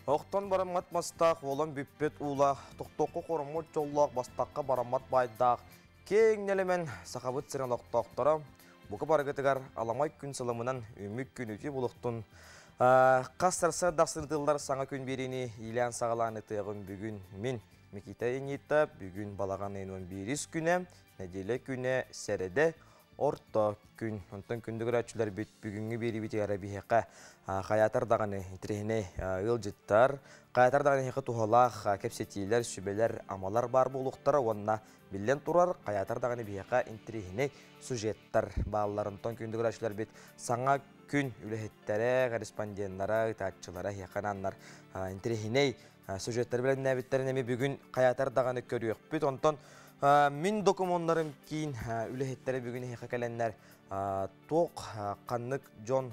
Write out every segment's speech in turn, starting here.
Охтон бараммат мастаах, уолан бүппэт уулаах, тохтооххо хороммут дьоллоох, бастакка бараммат баайдаах, киэҥ нэлэмэн Сахабыт сирин олохтоохторо, бука барыгытыгар аламай күн сылымынан үмүк күн үтүө булуохтун. Хас сарсыарда ахсын саҥа күн биэриини иилээн-саҕалаан ытыаҕым бүгүн мин, Микита Инита, бүгүн балаҕан ыйын 11 күнэ, нэдиэлэ күнэ, сэрэдэ, орто күн. Онтон күндү көрөөччүлэрбит бүгүҥҥү биэриибитигэр биһиэхэ хайаатар даҕаны интэриэһинэй ыалдьыттар, хайаатар даҕаны эһиэхэ туһалаах кэпсэтиилэр, сүбэлэр, амалар баар буолуохтара уонна биллэн турар, хайаатар даҕаны биһиэхэ интэриэһинэй сюжеттар бааллар. Онтон күндү көрөөччүлэрбит саҥа күн үлэһиттэрэ, корреспонденнара, ыытааччылара эһиэхэ анааннар интэриэһинэй сюжеттары бэлэмнээбиттэрин эми бүгүн хайаатар даҕаны көрүөхпүт. Онтон мин докумуоннарым киин үлэһиттэрэ бүгүн эһиэхэ кэлэннэр туох ханнык дьон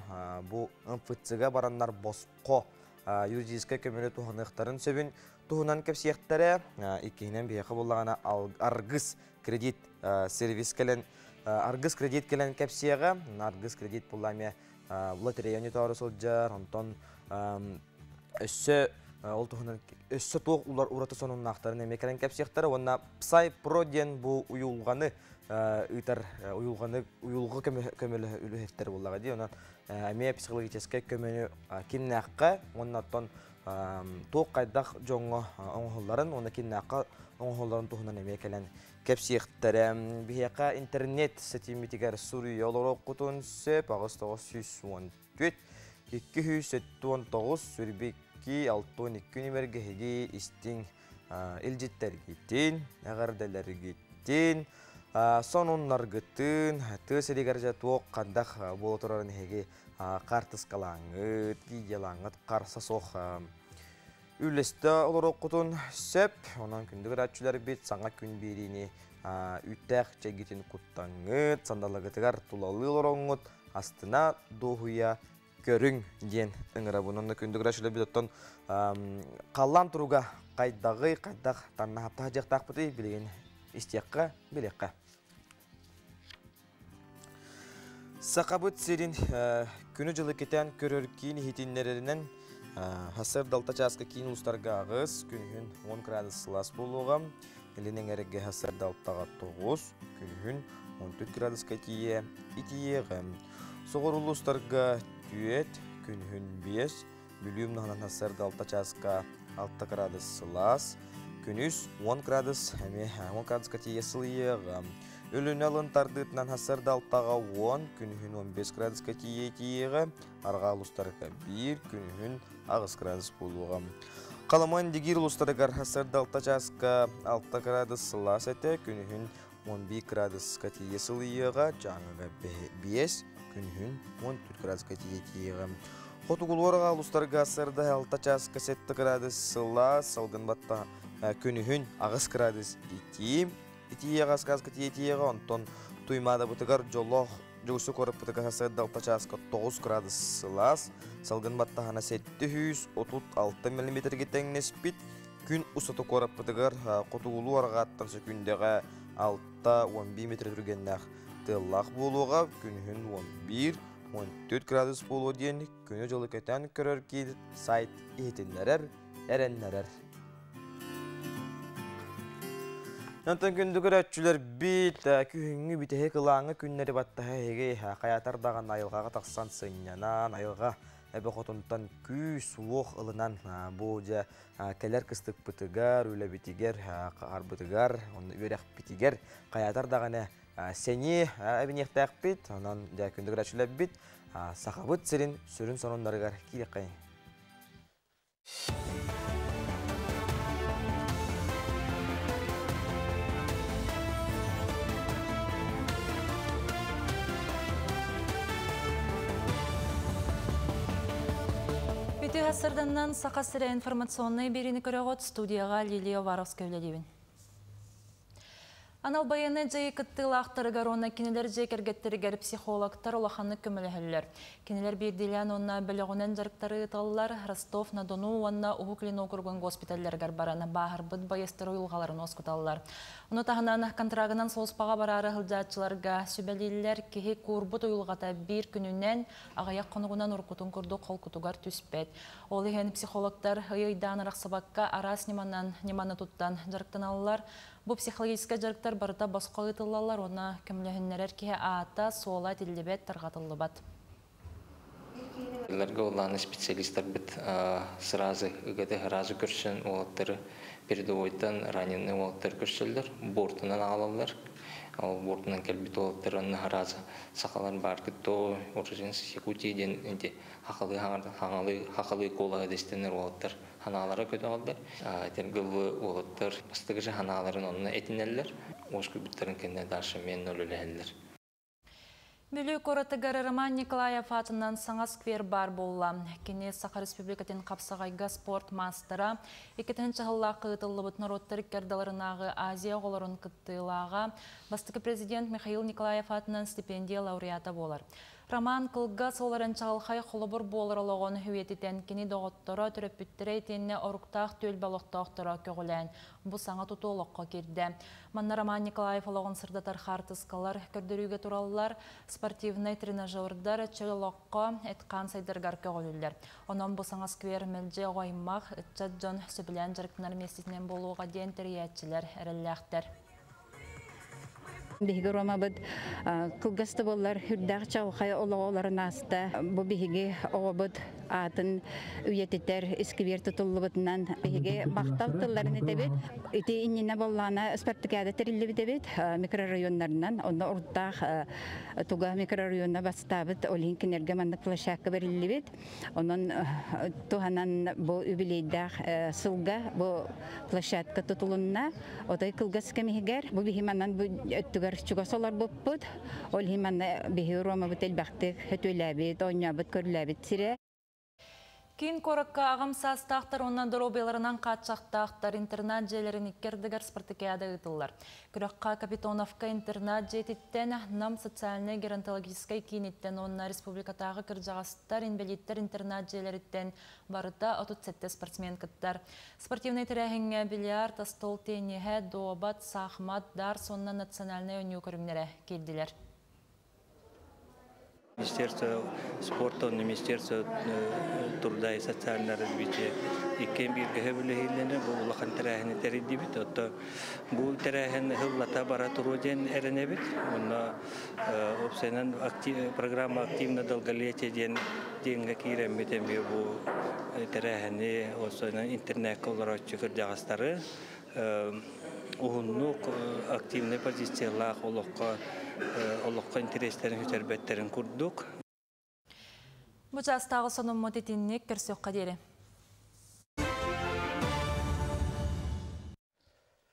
бу МФЦ-га бараннар босхо юридическай көмөнү туһаныахтарын сөбүн туһунан кэпсиэхтэрэ. Иккиһинэн биһиэхэ буоллаҕына Аргыс кредит сервис кэлэн Аргыс кредит кэлэн кэпсиэҕэ. Аргыс кредит буолла эмиэ лотереяны тоору сылдьар, онтон өссө ол туһунан өссө туох улар ураты сонуннаахтарын эмиэ кэлэн кэпсиэхтэрэ уонна Псай Про диэн бу уйулҕаны ыытар уйулҕаны уйулҕа көмөлөһө үлэһиттэр буоллаҕа дии онон эмиэ психологическай көмөнү кимнээххэ уонна оттон туох хайдах дьоҥҥо оҥоһулларын уонна кимнээххэ оҥоһулларын туһунан эмиэ кэлэн кэпсиэхтэрэ. Биһиэхэ интернет ситимитигэр суруйа олоруоххутун сөп 8914 279 сүрбикки 62 нүмергэ эһиги истиҥ илдьиттэргитин, эҕэрдэлэргитин, сонуннаргытын, тыа сиригэр дьэ туох хандах буола турарын эһиги хаартыскалааҥҥыт, видеолааҥҥыт харса суох үллэстэ олоруоххутун сөп. Онон күндү көрөөччүлэрбит саҥа күн биэриини үүттээх чэйгитин куттаҥҥыт, сандалыгытыгар тулалыы олороҥҥут, астына дуоһуйа көрүҥ диэн ыҥырабын. Онно күндү көрөөччүлэрбит оттон халлаан туруга хайдаҕый, хайдах таннаһаптаах дьыахтаахпытый билигин истиэххэ, билиэххэ. Сахабыт сирин күнү-дьылы кэтээн көрөр киин иһитиннэрэринэн сарсыарда алта чааска киин улуустарга аҕыс, күнүһүн 10 градус сылаас буолуоҕа. Илин эҥэргэ сарсыарда алтаҕа тоҕус, күнүһүн 14 градуска тиийэ итийиэҕэ. Соҕуруу улуустарга түөрт, күнүһүн биэс, Бүлүү умнаһынан сарсыарда алта чааска 6 градус сылаас, күнүс 10 градус эмиэ 10 градуска тиийэ сылыйыаҕа. Өлүнэ алын тардыытынан сарсыарда алтаҕа 10, күнүһүн 15 градуска тиийэ тиийиэҕэ, арҕаа улуустарга 1, күнүһүн 8 градус буолуоҕа. Халыма Индигиир улуустарыгар сарсыарда алта чааска 6 градус сылаас этэ, күнүһүн 11 градуска тиийэ сылыйыаҕа, Дьааҥыга 5, күнүһүн 14 градуска тиийэ тиийиэҕэ. Хотугулуу улуустарга сарда 6 чааска 7 градус сылаас, салгын батта күнүһүн 8 градус итии, итии 8 градуска тиийэ тиийиэҕэ, онтон Туймаадабытыгар дьоллоох Дьулусу куораппытыгар сарда 6 чааска 9 градус сылаас, салгын баттаһана 736 миллиметргэ тэҥнэспит, күн устата куораппытыгар хотугулуу арҕааттан сөкүүндэҕэ 6-11 метр түргэннээх тыаллаах буолуоҕа, күнүһүн 11-14 градус буолуо диэн күнү-дьылы кэтээн көрөр киин сайт иһитиннэрэр, эрэннэрэр. Онтон күндү көрөөччүлэрбит күһүҥҥү бүтэһик ылааҥы күннэри баттаһа эһиги хайаатар даҕаны айылҕаҕа тахсан сынньанан, айылҕа эбэ хотунтан күүс-уох ылынан бу дьэ кэлэр кыстыкпытыгар, үлэбитигэр, харбытыгар, онно үөрэхпитигэр хайаатар даҕаны сэниэ эбиниэхтээхпит. Онон дьэ күндү көрөөччүлэрбит Сахабыт сирин сүрүн сонуннарыгар киириэххэйиҥ. Үтүө сарданнан Саха сирэ информационнай биэриини көрөҕүт студияҕа Лилия Уваровская үлэлиибин. Анал байыаннай дьайыы кыттыылаахтарыгар уонна кинилэр дьиэ кэргэттэригэр психологтар улаханнык көмөлөһөллөр. Кинилэр биирдиилээн уонна бөлөҕүнэн дьарыктары ыыталлар, Ростов-на-Дону уонна Уһук Илин уокуругун госпиталларыгар баран бааһырбыт байыастар уйулҕаларын уоскуталлар. Ону таһынан контрагынан сулууспаҕа бараары сылдьааччыларга сүбэлииллэр, киһи куурбут уйулҕата биир күнүнэн, аҕыйах хонугунан уруккутун курдук холкутугар түспэт. Ол иһин психологтар ый-ыйдаан арахсыбакка араас ньыманан ньыманы туттан дьарыктаналлар. Бу психологическай дьарыктар барыта босхо ыытыллаллар уонна көмөлөһүннэрэр киһи аата, суола этиллибэт, тарҕатыллыбат. Ларга улаана специалистарбыт сразу ыгаты сразу көрсөн уолаттары передовойтан раненый уолаттары көрсөллөр, бортунан аҕалаллар. Ол бортунан кэлбит уолаттар онно сразу сахалар бааргыт то уроженцы Якутии диэн инти хахалыы хаҥалыы хахалыы куолаһы дэстэнэр уолаттар ханаалара көтөҕөллөр. Этэргылы уолаттар бастакы ханааларын онно этинэллэр. Уоскуйбуттарын кэннэ дальше мен үлэлэһэллэр. Бүлүү куоратыгар Роман Николаев аатынан саҥа сквер баар буолла. Кини Саха Республикатын хапсаҕайга спорт маастара, 2 сыллаах ыытыллыбыт норуоттар иккардаларынааҕы Азия оҕолорун кыттыылааҕа, бастакы президент Михаил Николаев аатынан стипендия лауреата буолар. Роман кылгас олорон чаҕылхай холобур буолар олоҕун үйэтитэн кини доҕотторо, төрөппүттэрэ итиэннэ оруктаах түөлбэ олохтоохторо көҕүлээн бу саҥа тутуу олоххо киирдэ. Манна Роман Николаев олоҕун сырдатар хаартыскалар көрдөрүүгэ тураллар, спортивнай тренажердар чөл олоххо эт-хаан сайдарыгар көҕүлүүллэр. Онон бу саҥа сквер мэлдьи оҕо аймах, ыччат дьон сөбүлээн дьарыктанар миэстэтинэн буолуоҕа диэн тэрийээччилэр эрэллээхтэр. Биһиги Ромабыт кылгас да буоллар үрдээх чаҕылхай олоҕолорун ааста. Бу биһиги оҕобут аатын үйэтитэр искибиэр тутуллубутунан биһиги махтал тылларын этэбит. Ити иннинэ боллаана спартакиада тэриллибит эбит микрорайоннарынан. Онно урддаах туга микрорайонна бастаабыт Олин кинерге маннык площадка бериллибит. Онон туһанан бу юбилейдаах сылга бу площадка тутулунна. Отой кылгас кэмиһигэр бу биһи манан бу өттүгэр чугас олорбуппут. Ол иһин манна биһи Ромабыт элбэхтик хөтүөлээбит, оонньообут, көрүлээбит сирэ. Киин куоракка аҕам саастаахтар уонна доруобуйаларынан хааччахтаахтар интернат дьиэлэрин икки спартакиада ыытыллар. Күрэххэ Капитоновка интернат дьиэтиттэн, Нам социальнай геронтологическай кииниттэн уонна республикатааҕы кырдьаҕастар, инбэлииттэр интернат дьиэлэриттэн барыта 37 спортсмен кыттар. Спортивнай тэрээһиҥҥэ бильярд, остуол тенниһэ, дуобат, саахымат, дартс уонна национальнай оонньуу көрүҥнэрэ киирдилэр. Министерство спорта, Министерство труда и социального развития иккиэн бииргэ үлэлииллэрэ бу улахан тэрээһини тэрийдибит. Отто бу тэрээһин сыллата бара туруо диэн эрэнэбит. Онно уопсайынан программа активное долголетие диэн диэҥҥэ киирэммит эмиэ бу тэрээһини уопсайынан интернеккэ олорооччу кырдьаҕастары уһуннук активнай позициялаах олоххо олоххо интэриэстэрин сүтэрбэттэрин курдук. Бу чаастааҕы сонуммут итинник, көрсүөххэ диэри.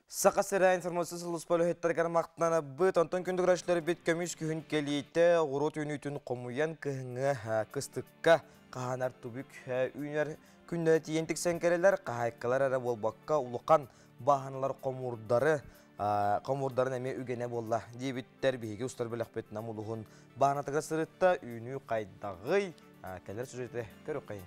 Саха сирэ информация сулууспа үлэһиттэригэр махтанабыт. Онтон күндү көрөөччүлэрбит көмүс күһүн кэлиитэ оҕуруот үүнүүтүн хомуйан кыһыҥҥы кыстыкка хаһаанар түбүк үүнэр күннэрэ тиийэн тиксэн кэлэлэр. Хаһаайкалар эрэ буолбакка улахан бааһыналар хомуурдары хомуурдарын эмиэ үгэнэ буолла диэбиттэр. Биһиги устар бөлөхпүт Нам улууһун бааһынатыгар сырытта үүнүү хайдаҕый кэлэр сюжети көрүөххэйиҥ.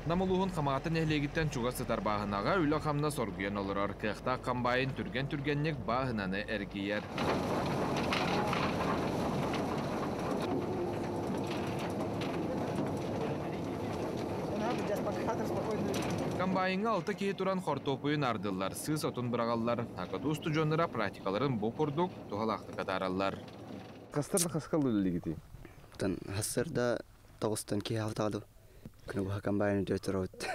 Нам улууһун Хамаҕатта нэһилиэгиттэн чугас сытар бааһынаҕа үлэ-хамнас оргуйан олорор. Кыахтаах комбайн түргэн-түргэнник бааһынаны эргийэр. Комбайҥҥа алта киһи туран хортуоппуйун ардыллар, сыыс отун быраҕаллар. Акату устудьуоннара практикаларын бу курдук туһалаахтык атаараллар. Хастар да хаскал үлэлигитий? Хассарда тоҕустан киһи халтаҕаду. Күнү быһа комбайн өтөрөбүт.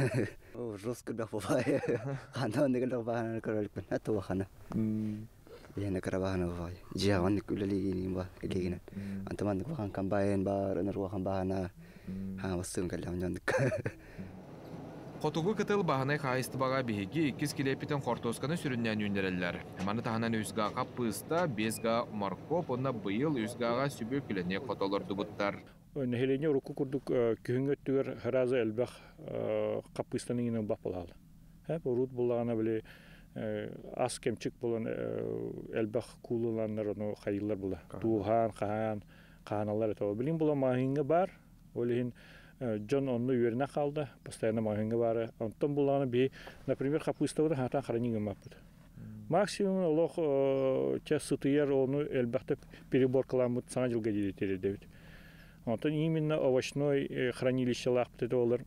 Жестко бэх бабай. Хана онныгын баһана көрөлүкпүн. Аты бахана. Биһиэнэ кыра баһана бабай. Дьиэҕэ оннук үлэлиигин ба илиигинэн. Антон маннык бахан комбайн бар, ыныр улахан баһана. Ха бассыым кэллэҕин дьоннук. Хотугу кытыл бааһынай хаһаайыстыбаҕа биһиги иккис килиэппитин хортуосканы сүрүннээн үүннэрэллэр. Маны таһынан үс га хаппыыста, биэс га моркуоп уонна быйыл үс гаҕа сүбүөкүлэни хото олордубуттар. Нэһилиэнньэ урукку курдук күһүҥҥү өттүгэр сразу элбэх хаппыыстаны иҥин ылбат буолаалы. Урут буллаҕына били ас кэмчик буолан элбэх куулуланнар ону хайыыллар була. Тууһаан, хаһаан, хаһаналлар этэ. Билин була маҕаһыыҥҥа баар. Ол иһин дьон онно үөрэнэ хаалда, постоянно маҕаһыыҥҥа баара. Онтон буллаҕына биһи, например, хаппыыстабытын хатан хранить гыммаппыт. Максимум олох чэ сытыйар ону элбэхтэ переборкаламмыт саҥа дьылга диэри тириэрдэбит. Онтон именно овощной хранилищелаахпыт этэ олор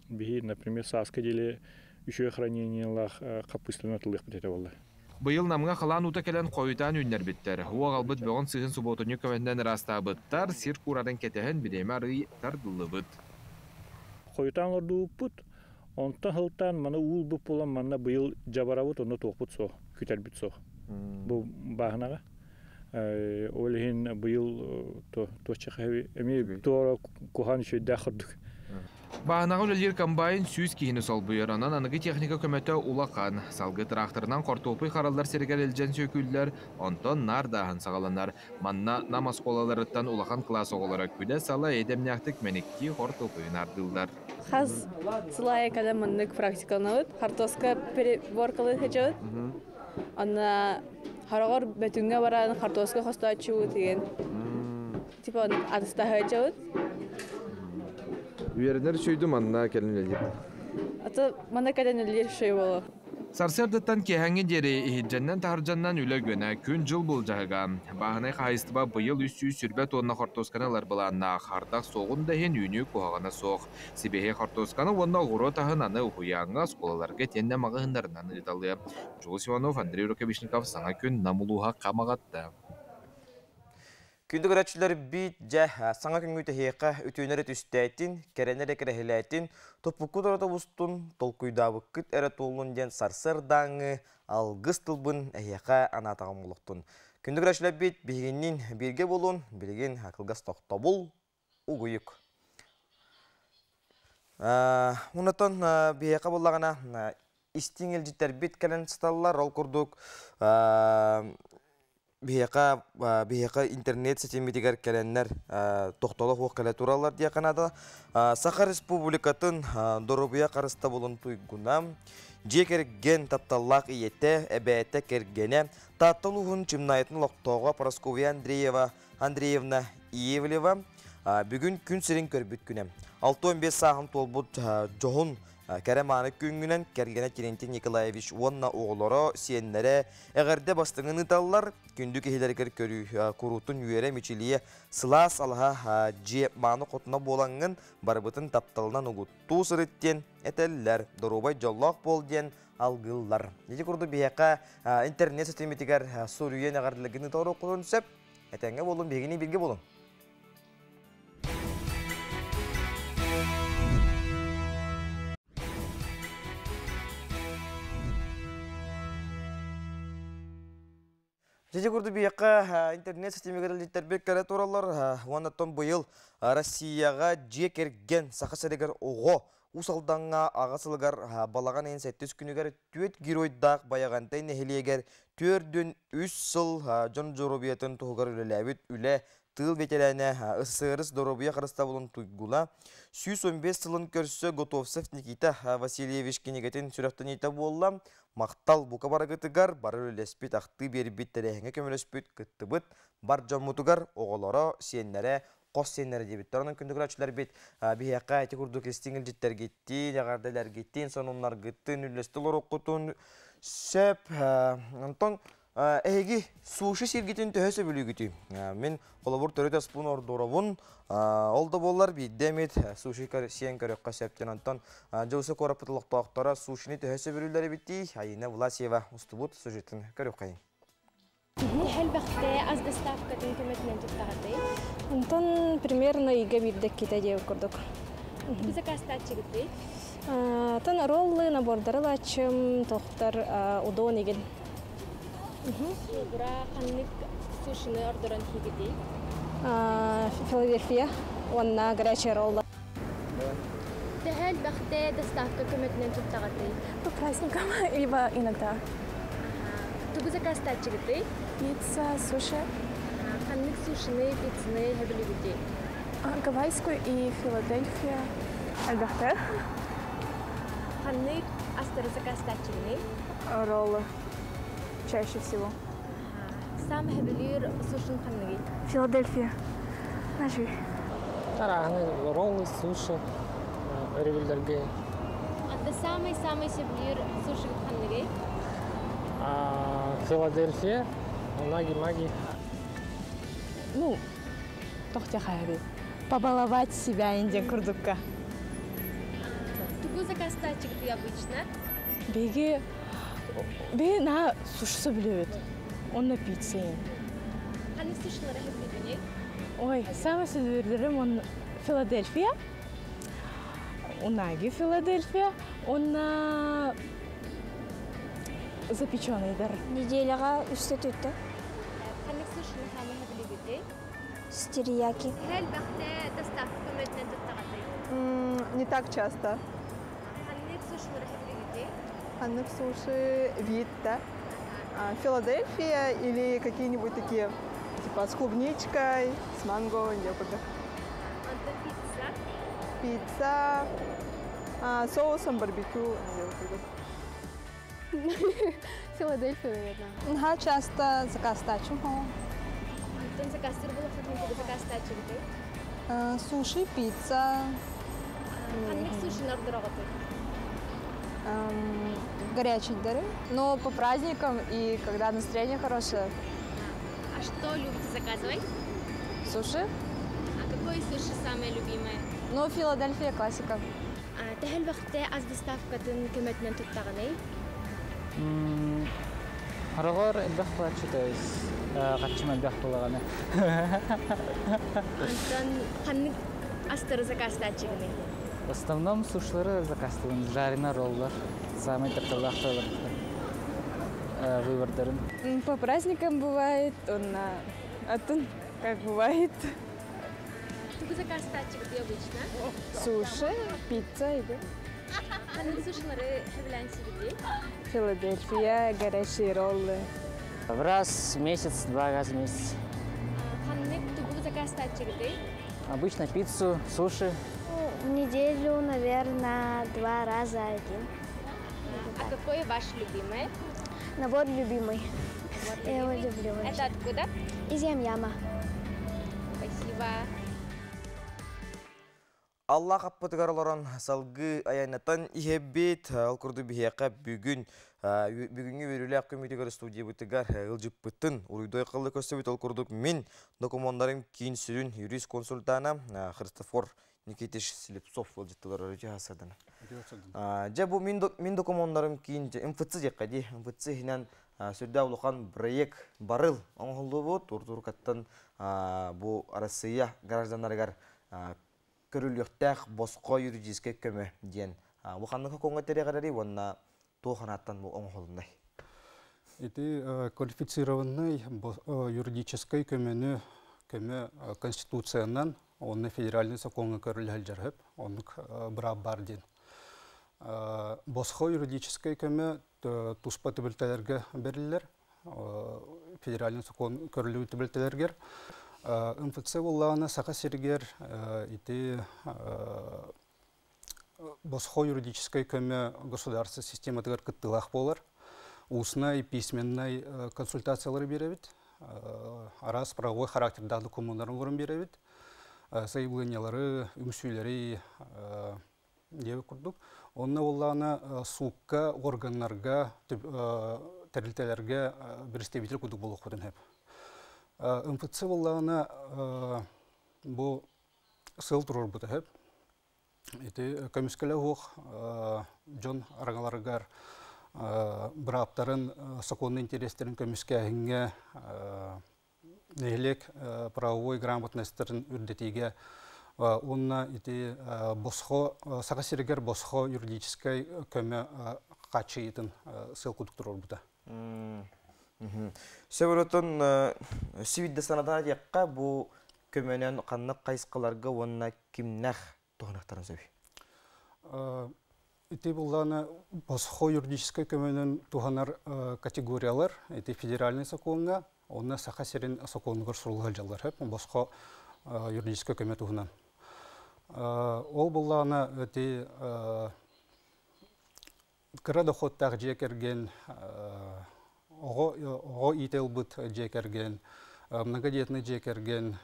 биһи, например, сааска диэри үчүгэй хранениелаах хаппыыстаны атылыахпыт этэ буолла. Быйыл Намҥа халаан уута кэлэн хойутаан үүннэрбиттэр. Уу аҕалбыт бөҕүн сыыһын субуотунньук көмөтүнэн ыраастаабыттар, сир куурарын кэтэһэн бириэмэ арыый тардыллыбыт. Хойутаан олордубуппут, онтон сылтаан маны уу ылбыт буолан манна быйыл дьабарабыт онно туохпут суох, күтэрбит суох. Бу бааһынаҕа. Ол иһин быйыл туочча эмиэ туора куһаан үчүгэйдээх курдук. Бааһынаҕа үлэлиир комбайн 100 киһини солбуйар, онон аныгы техника көмөтө улахан. Салгыы тыраахтарынан хортуоппуй хараллар сиригэр илдьэн сүөкүүллэр, онтон наардааһын саҕаланар. Манна Нам оскуолаларыттан улахан кылаас оҕолоро күлэ-сала эйдэмнээхтик мэниктии хортуоппуйу наардыыллар. Хас сыл аайы кэлэн маннык практикаланабыт. Хартуоска переборкалыы сылдьабыт. Онно хороҕор Бөтүҥҥэ баран хартуоска хостооччубут деген. Типа атыстаһыачабыт. Үөрэнэр үчүгэй манна кэлин үлэлиир. Аты манна кэлэн үлэлиир үчүгэй буолуо. Сарсыардаттан киэһээҥҥи диэри иһирдьэннэн-таһырдьаннан үлэ үгэнэ, күн-дьыл былдьаһыга. Бааһынай хаһаайыстыба быйыл 320 туонна хортуосканы ылар былааннаах. Ардах суоҕун да иһин үүнүү куһаҕана суох. Сибиэһэй хортуосканы уонна оҕуруот аһын аны уһуйааҥҥа, оскуолаларга итиэннэ маҕаһыыннарынан ыыталыа. Дьулус Иванов, Андрей Рукавишников Саҥа күн Нам улууһа Хамаҕатта. Күндү көрөөччүлэр биит дьэ саҥа күҥҥү тэһиэхэ үтүөнэрэ түстээтин, кэрэнэрэ кэрэһилээтин, топпуккут эрэ тобустун, толкуйдаабыккыт эрэ туоллун диэн сарсыардааҥҥы алгыс тылбын эһиэхэ анаатаҕым олохтун. Күндү көрөөччүлэр биит биһигинниин бииргэ буолун, билигин кылгас тохтобул угуйук. Онтон биһиэхэ буоллаҕына истиҥ илдьиттэрбит кэлэн сыталлар. Ол курдук биһиэхэ биһиэхэ интернет ситиммитигэр кэлэннэр тохтоло суох кэлэ тураллар диэххэ наада. Саха Республикатын доруобуйа харыстабылын туйгуна, дьиэ кэргэн тапталлаах ийэтэ, эбээтэ, кэргэнэ, Таатта улууһун Чымнаайытын олохтооҕо Парасковья Андреева Андреевна Иевлева бүгүн күн сирин көрбүт күнэ. 65 сааһын туолбут дьоһун кэрэ-мааны күҥҥүнэн кэргэнэ Терентий Николаевич уонна оҕолоро, сиэннэрэ эҕэрдэ бастыҥын ыыталлар. Күндү киһилэригэр көрүү куруутун үөрэ, мичилийэ, сылаас алаһа дьиэ мааны хотуна буолаҥҥын барыбытын тапталынан угуттуу сырыт диэн этэллэр. Доруобай дьоллоох буол диэн алгыыллар. Ити курдук биһиэхэ интернет ситимитигэр суруйан эҕэрдэлэргин ыытар сөп. Этэҥҥэ буолун, биһигини бииргэ буолун. Дьэ курдук биһиэхэ интернет ситимигэр илдьиттэрбит кэлэ тураллар. Уонна оттон быйыл Россияҕа дьиэ кэргэн Саха сиригэр оҕо Уус Алдаҥҥа аҕа сылыгар балаҕан ыйын сэттис күнүгэр түөрт геройдаах Байаҕантай нэһилиэгэр төрдүн үс сыл дьон доруобуйатын туһугар үлэлээбит үлэ тыыл ветерана СССР доруобуйа харыстабылын туйгуна 115 сылын көрсө Готовцев Никита Васильевич кинигэтин сүрэхтэниитэ буолла. Махтал бука барыгытыгар бары үлэлэспит, ахтыы биэрбит, тэрээһиҥҥэ көмөлөспүт, кыттыбыт бар дьоммутугар, оҕолоро, сиэннэрэ, хос сиэннэрэ диэбиттэр. Онон күндү көрөөччүлэрбит биһиэхэ ити курдук истиҥ илдьиттэргиттиин, эҕэрдэлэргиттиин, сонуннаргыттын үллэстэ олоруоххутун сөп. Онтон эһиги суши сиргитин төһө сөбүлүүгүтүй? Мин холобур төрүт аспын ордоробун. Ол да буоллар биирдэ эмит суши сиэн көрөххө сөп диэн. Онтон Дьылысы куораппыт олохтоохторо сушини төһө сөбүлүүллэр эбитий? Айина Власьева устубут сюжетын көрүөххэйиҥ. Элбэхтэ ас доставкатын көмөтүнэн туттаҕытый? Онтон примерно ыйга биирдэ иккитэ диэбит курдук. Тугу заказтааччыгытый? Тон роллы набордары ылааччым, тохтор удон игин. Бура ханнык сушины ордорон хигитий? Филадельфия уонна горячая ролла. Төһө элбэхтэ доставка көмөтүнэн туттаҕытый? По праздникам, либо иногда. Тугу заказтааччыгытый? Пицца, суши. Ханнык сушины, пиццаны сөбүлүүгүтүй? Гавайскую и Филадельфия. Элбэхтэ. Ханнык астары заказтааччыгыный? Роллы. Чаще всего. Саамай сөбүлүүр сушин ханныгый? Филадельфия. Наши. Арааһыны роллы, суши, өрөбүллэргэ. Анда самый-самый сөбүлүүр сушигыт ханныгый? Филадельфия, унаги-маги. Ну, тохтя хайаби. Побаловать себя инден курдукка. Тугу заказтааччыгытый обычно? Биги би на суши сөбүлүүбүт. Онно пицца Ханнык сушилары сөбүлүүгүнүй? Ой, самый сөбүлүүрүм он Филадельфия. Унаги Филадельфия. Онна запеченный дар. Неделяга үстө түттө. Ханнык сушины саамай сөбүлүүгүтүй? Терияки. Элбэхтэ доставка көмөтүнэн туттаҕытый? Не так часто. Ханнык сушилары сөбүлүүгүтүй? Ханнык суши вид, да? Филадельфия или какие-нибудь такие, типа с клубничкой, с манго, не. Онтон пицца? Пицца, соусом барбекю. Филадельфия, наверное. Наһаа часто заказтааччым. Онтон заказтыыр буоллаххытына тугу заказтааччыгытый? Суши, пицца. Ханнык сушины ордороҕутуй? Горячий дары. Но по праздникам и когда настроение хорошее. А что любите заказывать? Суши. А какое суши самое любимое? Ну, Филадельфия классика. Төһө элбэхтэ ас доставкатын көмөтүнэн туттаҕыный? Сороҕор элбэх буолааччы, то есть харчым элбэх буоллаҕына. Онтон ханнык астары заказтааччыгыный? В основном сушилары заказтыыбын, жареный роллар. Самый тапталлаах выбордарым. По праздникам бывает, он на... Атын как бывает. Тугу заказтааччыгытый обычно? Суши, пицца или Ханнык сушилары сөбүлээн сиигитий? Филадельфия, горячие роллы. В раз в месяц, два раза в месяц. Ханнык тугу заказтааччыгытый? Обычно пиццу, суши. В неделю, наверное, два раза один. А какой ваш любимый? Набор любимый. Набор Я его любимый? люблю очень. Это откуда? Из Ям-Яма. Спасибо. Аллах аппытыгар олорон салгыы айаннатан иһэбит, ол курдук биһиэхэ бүгүн бүгүҥҥү үөрүүлээх күммүтүгэр студиябытыгар ыалдьыппытын уруйдуой кыллы көрсөбүт. Ол курдук мин докумуоннарым киин сүрүн юрист консультана Христофор Никитич Слепцов ыалдьыттылар өрүтү. Дьэ бу мин докумуоннарым киин МФЦ диэххэ дии. МФЦ иһинэн сүрдээх улахан проект барыл оҥоһуллубут. Уртуркаттан бу Россия гражданнарыгар көрүлүөхтээх босхо юридическай көмө диэн. Бу ханнык көҥө тирэҕирэри уонна туох санааттан бу оҥоһулуннай? Ити квалифицированный юридическай көмөнү көмө конституциянан онно федеральный законга көрүлһэл жарһып, оннук быраап бар диэн. Босхо юридическай көмө туспа түбэлтэлэргэ бериллэр, федеральный закон көрүлүү түбэлтэлэргэр. МФЦ буоллаҕына Саха сиригэр ити босхо юридическай көмө государство систематыгар кыттыылаах буолар. Устной, письменной консультациялары биэрэбит. Араас правовой характердаах докумуоннарын оҥорон биэрэбит. Заявлениялары, үҥсүүлэри диэбит курдук. Онно буоллаҕына суукка, органнарга, тэрилтэлэргэ представитель курдук буолуохпутун сөп. МФЦ буоллаҕына бу сыл туруорбута сөп. Ити көмүскэлэ суох дьон араҥаларыгар бырааптарын, сокуоннай интэриэстэрин көмүскээһиҥҥэ, нэһилиэк правовой грамотностарын үрдэтиигэ уонна ити босхо Саха сиригэр босхо юридическай көмө хааччыйыытын сыал курдук туруорбута. Сөбөрөтөн сибидде санатан диэххэ, бу көмөнөн ханнык хайысхаларга уонна кимнэх туһаныахтарын сөбүй? Ити буоллаҕына босхо юридическай көмөнөн туһанар категориялар ити федеральный сокуоҥҥа онно Саха сирин сокуонугар сурулла сылдьаллар сөп босхо юридическай көмө туһунан. Ол буоллаҕына ити Кыра доходтаах дьиэ кэргэн, оҕо иитэ ылбыт дьиэ кэргэн, многодетный дьиэ кэргэн,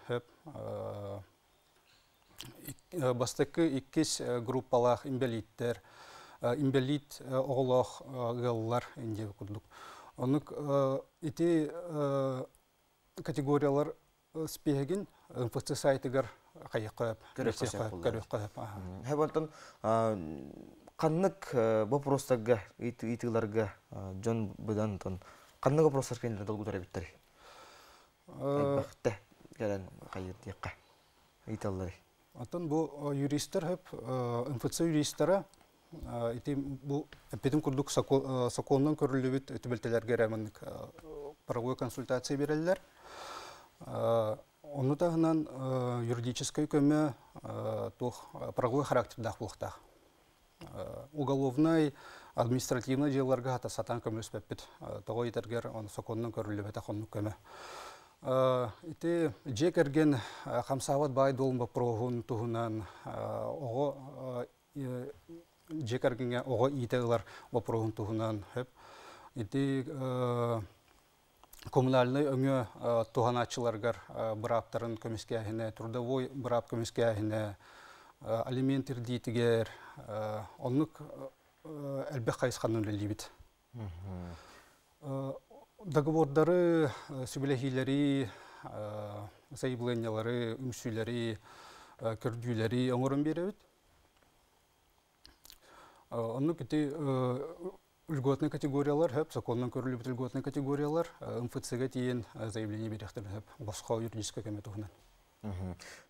бастакы иккис группалаах инбэлииттэр, инбэлиит оҕолоох ыаллар диэн курдук. Оннук ити категориялар спиһэгин МФЦ сайтыгар хайыхха көрүөххэ. Хэбонтон ханнык вопростарга ыйтыыларга дьон быдан тон ханнык вопростар кэннэ долгутар эбиттэр? Элбэхтэ кэлэн хайыр диэххэ ыйталлары. Оттон бу юристтар хөп МФЦ юристара ити бу эппитим курдук сокуонунан көрүллүбүт түбэлтэлэргэ эрэ маннык правовой консультация берэллэр. Ону таһынан юридическай көмө туох правовой характердаах буолуохтаах. Уголовнай, административнай дьыалаларга хата сатаан көмөлөспөппүт. Тоҕо ыйытаргар сокуонунан көрүллүбэтэх оннук көмө. Ити дьиэ кэргэн хамсаабат баай-дуол боппуруоһун туһунан оҕо дьиэ кэргэҥҥэ оҕо иитэ ылар боппуруоһун туһунан сөп. Ити коммунальнай өҥө туһанааччыларыгар бырааптарын көмүскээһинэ, трудовой быраап көмүскээһинэ, алимент ирдиитигэр оннук элбэх хайысханан үлэлиибит. Договордары, сүбэлэһиилэри, сайабылыанньалары, үҥсүүлэри, көрдүүлэри оҥорон биэрэбит. Оннук ити льготный категориялар хөп, сокуонунан көрүллүбүт льготный категориялар МФЦ-га тиийэн заявление биэриэхтэрин сөп, босхо юридическай көмө туһунан.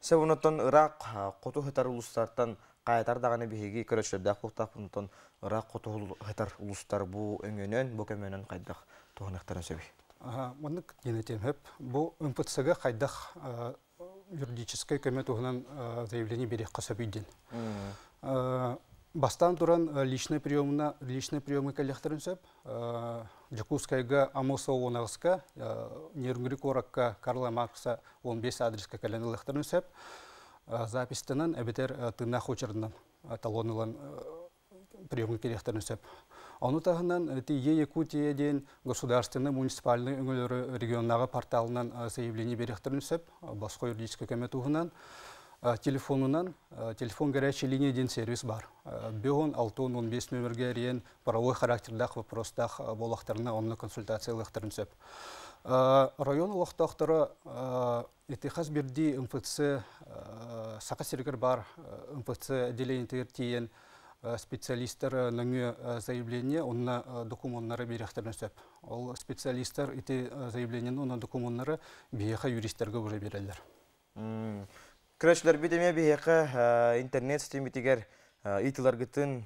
Сөп, онтон ыраах хоту сытар улуустартан хаайтар даҕаны биһиги көрөччүлэрдээх буолуохтаахпын, ыраах хоту сытар улуустар бу өҥөнөн, бу көмөнөн хайдах туһаныахтарын сөбүй? Маннык диэн этиэм сөп. Бу МФЦ-га хайдах юридическай көмө туһунан заявление биэриэххэ сөбүй диэн. Бастаан туран личный приемна личный приемы кэлиэхтэрин сөп. Дьокуускайга Амосова уонаҕыска, Нерюнгри куоракка Карла Маркса 15 адреска кэлэн ылыахтарын сөп. Записьтанан эбэтэр тыыннаах очередынан талон ылан приемга кириэхтэрин сөп. Ону таһынан ити Е-Якутия диэн государственный муниципальный өҥөлөрү регионнааҕы порталынан заявление биэриэхтэрин сөп, босхо юридическай көмө туһунан. Телефонунан телефон горячей линия диэн сервис бар. Бөһөн 615 нөмерге эрийэн правовой характердаах вопростаах буоллахтарына онно консультация ылыахтарын сөп. Район олохтоохторо ити хас биирдии МФЦ Саха сиригэр баар МФЦ отделениетигэр тиийэн специалистар нөҥүө заявление уонна докумуоннары биэриэхтэрин сөп. Ол специалистар ити заявлениени уонна докумуоннары биһиэхэ юристарга уже биэрэллэр. Көрөөччүлэрбит эмиэ биһиэхэ интернет ситимитигэр ыйтыларгытын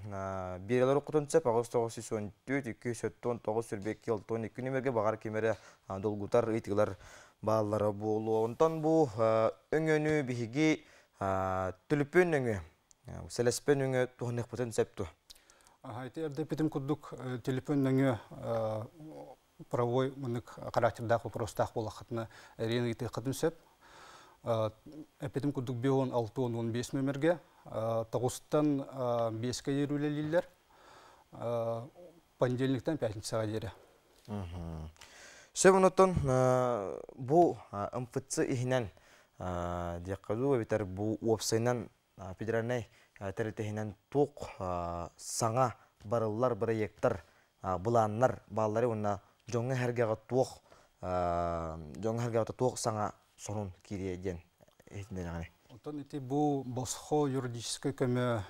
биэрэлэр оккутун сөп 8914 279 22 62 нүмерге баҕар ким эрэ долгутар ыйтыылар бааллара буолуо. Онтон бу өҥөнү биһиги түлүпүн өҥө, сэлэспэн өҥө туһаныахпытын сөп дуо? Ити эрдэ курдук телефон нөҥүө правовой маннык характердаах вопростаах буоллаххытына эриэн ыйытыаххытын сөп. Эппитим курдук бион 6 15 нөмерге тоҕустан биэскэ диэри үлэлииллэр. Понедельниктан пятницаҕа диэри. Сөп онотон бу МФЦ иһинэн диэххэ дуу эбэтэр бу уопсайынан федеральнай тэрилтэ туох саҥа барыллар, проекттар, былааннар бааллары уонна дьоҥҥо сэргэҕэ туох дьоҥҥо сэргэҕэ туох саҥа сонун киириэ диэн иһитиннэрэҕиний? Оттон ити бу босхо юридическай көмө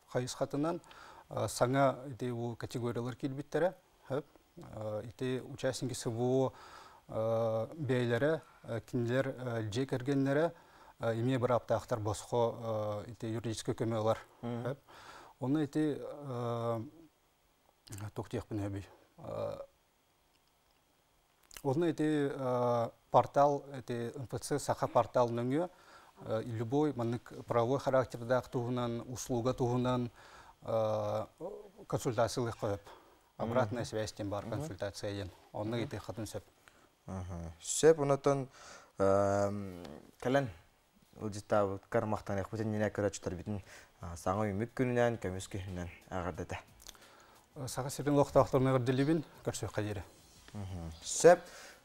хайысхатынан саҥа ити бу категориялар киирбиттэрэ. Ити участники СВО бэйэлэрэ, кинилэр дьиэ кэргэннэрэ эмиэ бырааптаахтар босхо ити юридическай көмө ылар. Онно ити туох диэхпин сөбүй? Онно ити портал, ити МФЦ Саха портал нөҥүө любой маннык правовой характердаах туһунан, услуга туһунан консультациялыахха сөп. Обратная связь диэн бар консультация диэн. Онно ыйытыаххытын сөп. Сөп, онотон кэлэн ыалдьыттаабыккар махтаныахпытын иннинэ көрөөччүлэрбитин саҥа үүммүт күнүнэн, көмүс күһүнэн эҕэрдэтэ. Саха сирин олохтоохторун эҕэрдэлиибин, көрсүөххэ диэри. Сөп.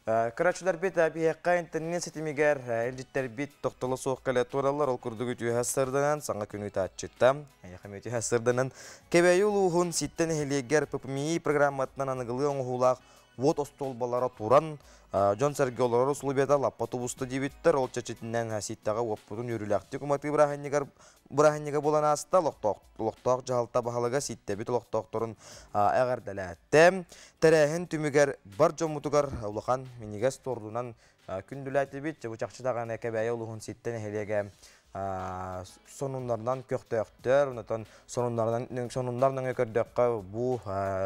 Көрөөччүлэрбит биһиэхэ интернет ситимигэр илдьиттэрбит тохтоло суох кэлэ тураллар. Ол курдук үтүөһэ сырданан, саҥа күн ыытааччыта. Эйиэхэ үтүөһэ сырданан, Кэбээйи улууһун Ситтэ нэһилиэгэр ППМИ программатынан аныгылыы оҥоһуулаах уот остуолбалара туран, дьон-сэргэ олорор усулуобуйата лаппа тубуста диэбиттэр. Ол чэрчитинэн Ситтэҕэ уоппутун үөрүүлээхтик уматыы бырааһынньыгар бырааһынньыга буолан ааста. Олохтоох дьаһалта баһылыга Ситтэбит олохтоохторун эҕэрдэлээтэ. Тэрээһин түмүгэр бар дьоммутугар улахан минньигэс тордунан күндүлээтибит. Бу чахчы даҕаны Кэбээйи улууһун Ситтэ нэһилиэгэ сонуннарынан көхтөөхтөр, онтон сонуннарынан сонуннар нөҥө көрдөххө бу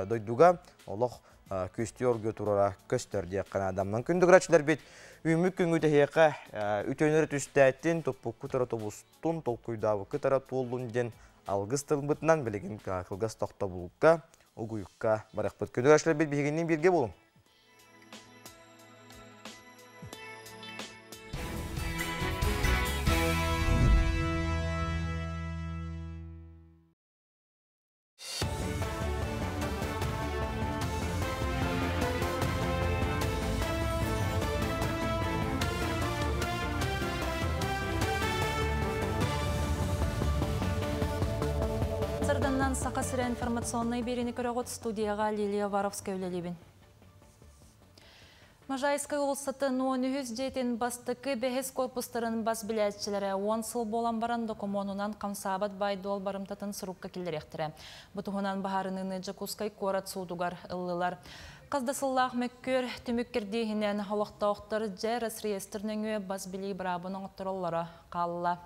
дойдуга олох күстүү оргуйа турара көстөр диэххэ наадамнан. Күндү көрөөччүлэрбит, үүммүт күҥҥүт эһиэхэ үтүөнү түстээтин, туппуккут эрэ тобустун, толкуйдаабыккыт эрэ туоллун диэн алгыс тылбытынан билигин кылгас тохтобулга, угуйукка барыахпыт. Күндү көрөөччүлэрбит, биһигинниин бииргэ буолуҥ. Сарданнан Саха сирэ информационнай биэриини көрөҕүт, студияҕа Лилия Варовская үлэлиибин. Можайскай уулуссатын 13 дьиэтин бастакы бэһис корпустарын бас билээччилэрэ 10 сыл буолан баран докумуонунан хамсаабат баай-дуол барымтатын сурукка киллэриэхтэрэ. Бу туһунан баһаарыныыны Дьокуускай куорат суутугар ыллылар. Хас да сыллаах мөккүөр түмүк кирдииһинэн олохтоохтор дьэ Росреестр нөҥүө бас билии быраабын оҥоттороллоро хаалла.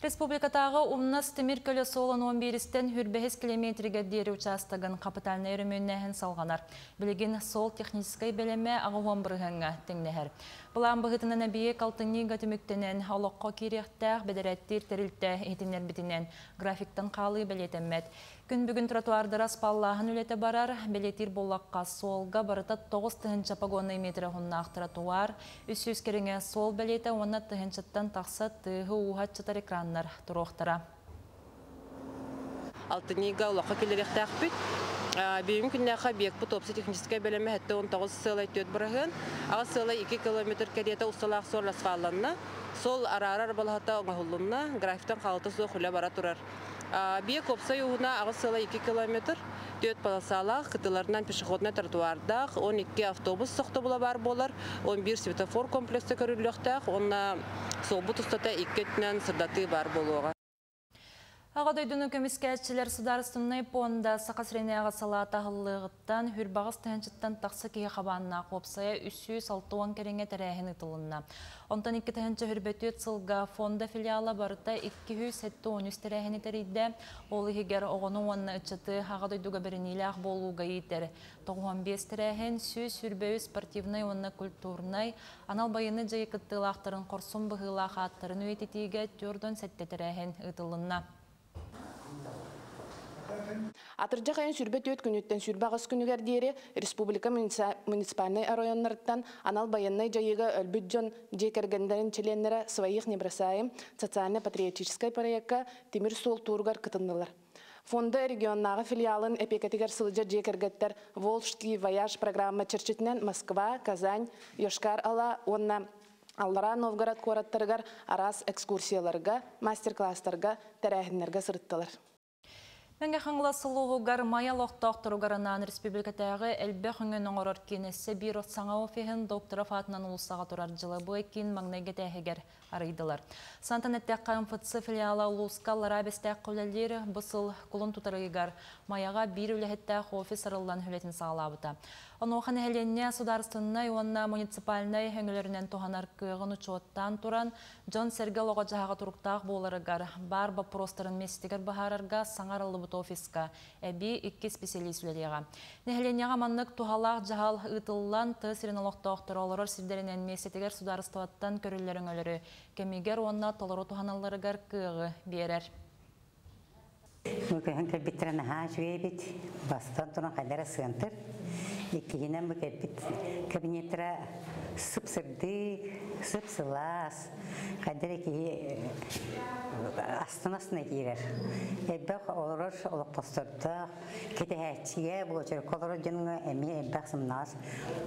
Республикатааҕы Умнас тимир көлө суолун 11-истэн 25 километригэр диэри учаастагын капитальнай өрөмүөннээһин салҕанар. Билигин суол техническэй бэлэмэ 80 бырыһыаҥҥа тэҥнэһэр. Былаан быһыытынан эбийиэк алтынньыга түмүктэнэн, олоххо киириэхтээх бэдэрээттиир тэрилтэ иһитиннэрбитинэн, графиктан хаалыы бэлиэтэммэт. Күн бүгүн тротуардара аспааллааһын үлэтэ барар, бэлиэтиир буоллахха, суолга барыта 9000 погоннай метрэ уһуннаах тротуар, 300 кэриҥэ суол бэлиэтэ уонна тыһыынчаттан тахса тыаһы-ууһа аччатар экраннар туруохтара. Алтынньыга олоххо киллэриэхтээхпит. Бүгүн күннээххэ объекпут уопсай техническэй бэлэмэ 79 сыалай 4 быраһыан, аҕыс сыалай 2 километр кэриэтэ усталаах суол асфалланна, суол араарар балаһата оҥоһуллунна, графиктан хаалыта суох үлэ бара турар. Биэк уопсай уһуна аҕыс сыла 2 километр, түөрт полосалаах, кытыларынан пешеходнай тротуардаах, 12 автобус сохтобула баар буолар, 11 светофор комплекса көрүллүөхтээх уонна суолбут устата икки өттүнэн сырдатыы баар буолуоҕа. Аҕа дойдуну көмүскээччилэр судаарыстыбаннай пуонда Саха сиринээҕи салаата аһыллыаҕыттан Хүрбаҕас тыһыынчаттан тахса киһи хабааннаах уопсайа 360 кэриҥэ тэрээһин ыытылынна. Онтон 2024 сылга фонда филиала барыта 273 тэрээһини тэрийдэ. Ол иһигэр оҕону уонна ыччаты Аҕа дойдуга бэриниилээх буолууга иитэр 95 тэрээһин, 123 спортивнай уонна культурнай, анал байыаннай дьайыы кыттыылаахтарын хорсун быһыылаах ааттарын үйэтитиигэ 47 тэрээһин ыытылынна. Атырдьах айын 24 күнүттэн 28 күнүгэр диэри республика муниципальнай оройуоннарыттан анал байыаннай дьайыыга өлбүт дьон дьиэ кэргэннэрин чилиэннэрэ «Своих не бросаем» социально-патриотическай проекка тимир суол тууругар кытыннылар. Фонда регионнааҕы филиалын эпиэкэтигэр сылдьар дьиэ кэргэттэр «Волжский вояж» программа чэрчитинэн Москва, Казань, Йошкар-Ола уонна Аллараа Новгород куораттарыгар араас экскурсияларга, мастер-класстарга, тэрээһиннэргэ сырыттылар. Мэҥэ Хаҥалас улууһугар Майа олохтоохторугар анаан республикатааҕы элбэх өҥөнү оҥорор киин өссө биир саҥа офиһын Докторов аатынан уулуссаҕа турар дьылабыай киин маҥнайгы этээһигэр арыйдылар. Сантан эттэххэ, МФЦ филиала улууска Аллараа Бэстээххэ үлэлиир. Бу сыл кулун тутар ыйыгар Майаҕа биир үлэһиттээх офис арыллан үлэтин саҕалаабыта. Онуоха нэһилиэнньэ судаарыстыбаннай уонна муниципальнай өҥөлөрүнэн туһанар кыаҕын учуоттаан туран, дьон-сэргэ олоҕо-дьаһаҕа туруктаах буоларыгар, баар боппуруостарын миэстэтигэр быһаарарга саҥа арыллыбыт офиска эбии икки исписэлиис үлэлиэҕэ. Нэһилиэнньэҕэ маннык туһалаах дьаһал ыытыллан, тыа сирин олохтоохторо олорор сирдэринэн миэстэтигэр судаарыстыбаттан көрүллэр өҥөлөрү кэмигэр уонна толору туһаналларыгар кыаҕы биэрэр. Бу көһөн кэлбиттэрэ наһаа үчүгэй эбит. Бастан туран хайда эрэ сыантыр. Иккиһинэн бу кэлбит кабинеттара сып-сырдык, сып-сылаас. Хайда эрэ киһи Астына-астына киирэр. Элбэх олорор олохпостордоох, кэтэһээччигэ, буочарка олорор дьоҥҥо эмиэ элбэх сымнаҕас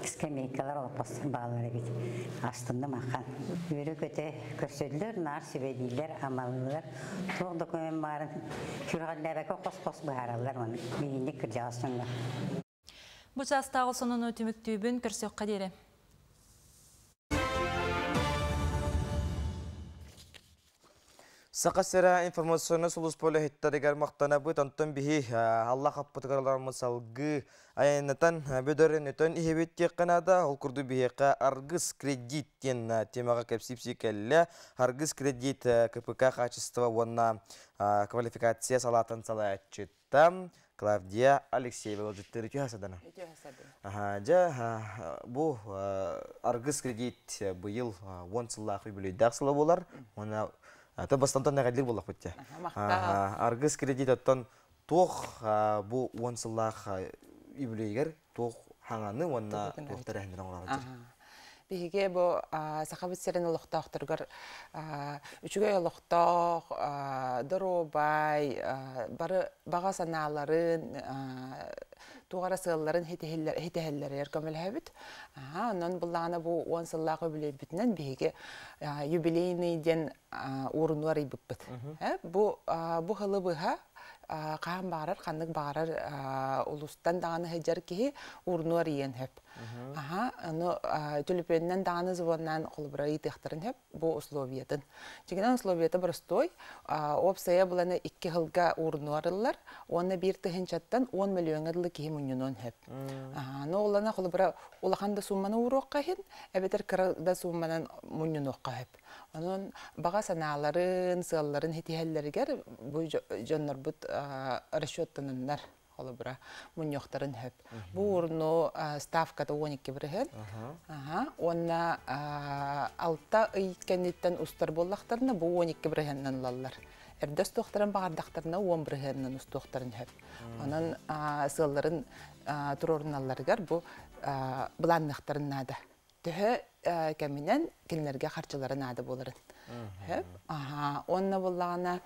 скамейкалар олохпостор бааллар эбит. Астынным ахан. Үөрэ-көтө көрсөллөр, наар сүбэлииллэр, амалыыллар. Туох документ баарын сүрэҕэллээбэккэ хос-хос быһаараллар маны биһинник кырдьаҕас дьоҥҥо. Бу чаастааҕы сонуну түмүктүүбүн көрсөххө диэри. Саха сирэ информационнай сулууспа үлэһиттэригэр махтанабыт, онтон биһи Аллах аппытыгар олороммут салгыы айаннатан бөдөрөн өтөн иһэбит диэххэ наада. Ол курдук биһиэхэ Аргыс кредит диэн темаҕа кэпсиипсии кэллэ. Аргыс кредит КПК качество уонна квалификация салаатын салайааччыта Клавдия Алексеева ыалдьыттыыр үтүө садана. Үтүө садана. Аха, дьэ, бу Аргыс кредит быйыл 10 сыллаах үбүлүөйдээх сыла буолар. Уонна то бастантан эҕэллир буоллахпыт дьэ. Аргыс кредит оттон туох бу 10 сыллаах үбүлүөйгэр туох хаҥаны уонна туох тэрээһиннэри оҥороҕут? Биһиги бу Сахабыт сирин олохтоохторугар үчүгэй олохтоох, доруобай, бары баҕа санааларын, туох эрэ сыалларын хитиһэллэригэр көмөлөһөбүт. Онон буллаҕына бу 10 сыллаах үбүлүөйбүтүнэн биһиги юбилейный диэн уурунуу арыйбыппыт. Бу бу сылы быһа хаан баҕарар, ханнык баҕарар улуустан даҕаны сылдьар киһи уурунуу арыйыан сөп. Аха, ону төлөпүөнүнэн даҕаны звоннаан холобура ыйытыахтарын сөп бу условиятын. Дьиҥинэн условията боростуой. Уопсайа буланы икки сылга уурунуу арыллар уонна биир тыһыынчаттан 10 мөлүйүөҥҥэ дылы киһи мунньунуон сөп. Ну олана холобура улахан да суумманы ууруохха иһин, эбэтэр кыра да суумманан мунньунуохха сөп. Онон баҕа санааларын, сыалларын ситиһэллэригэр бу дьоннорбут расчеттананнар холобура мунньуохтарын сөп. Бу уурну ставката 12 бырыһын. Уонна алта ый кэнниттэн устар буоллахтарына бу 12 бырыһыннан ылаллар. Эрдэ устуохтарын баҕардахтарына 10 бырыһыанынан устуохтарын сөп. Онон сыалларын туруоруналларыгар бу былаанныахтарын наада. Төһө кэминэн кинилэргэ харчылара наада буоларын. Сөп. Уонна буоллаҕына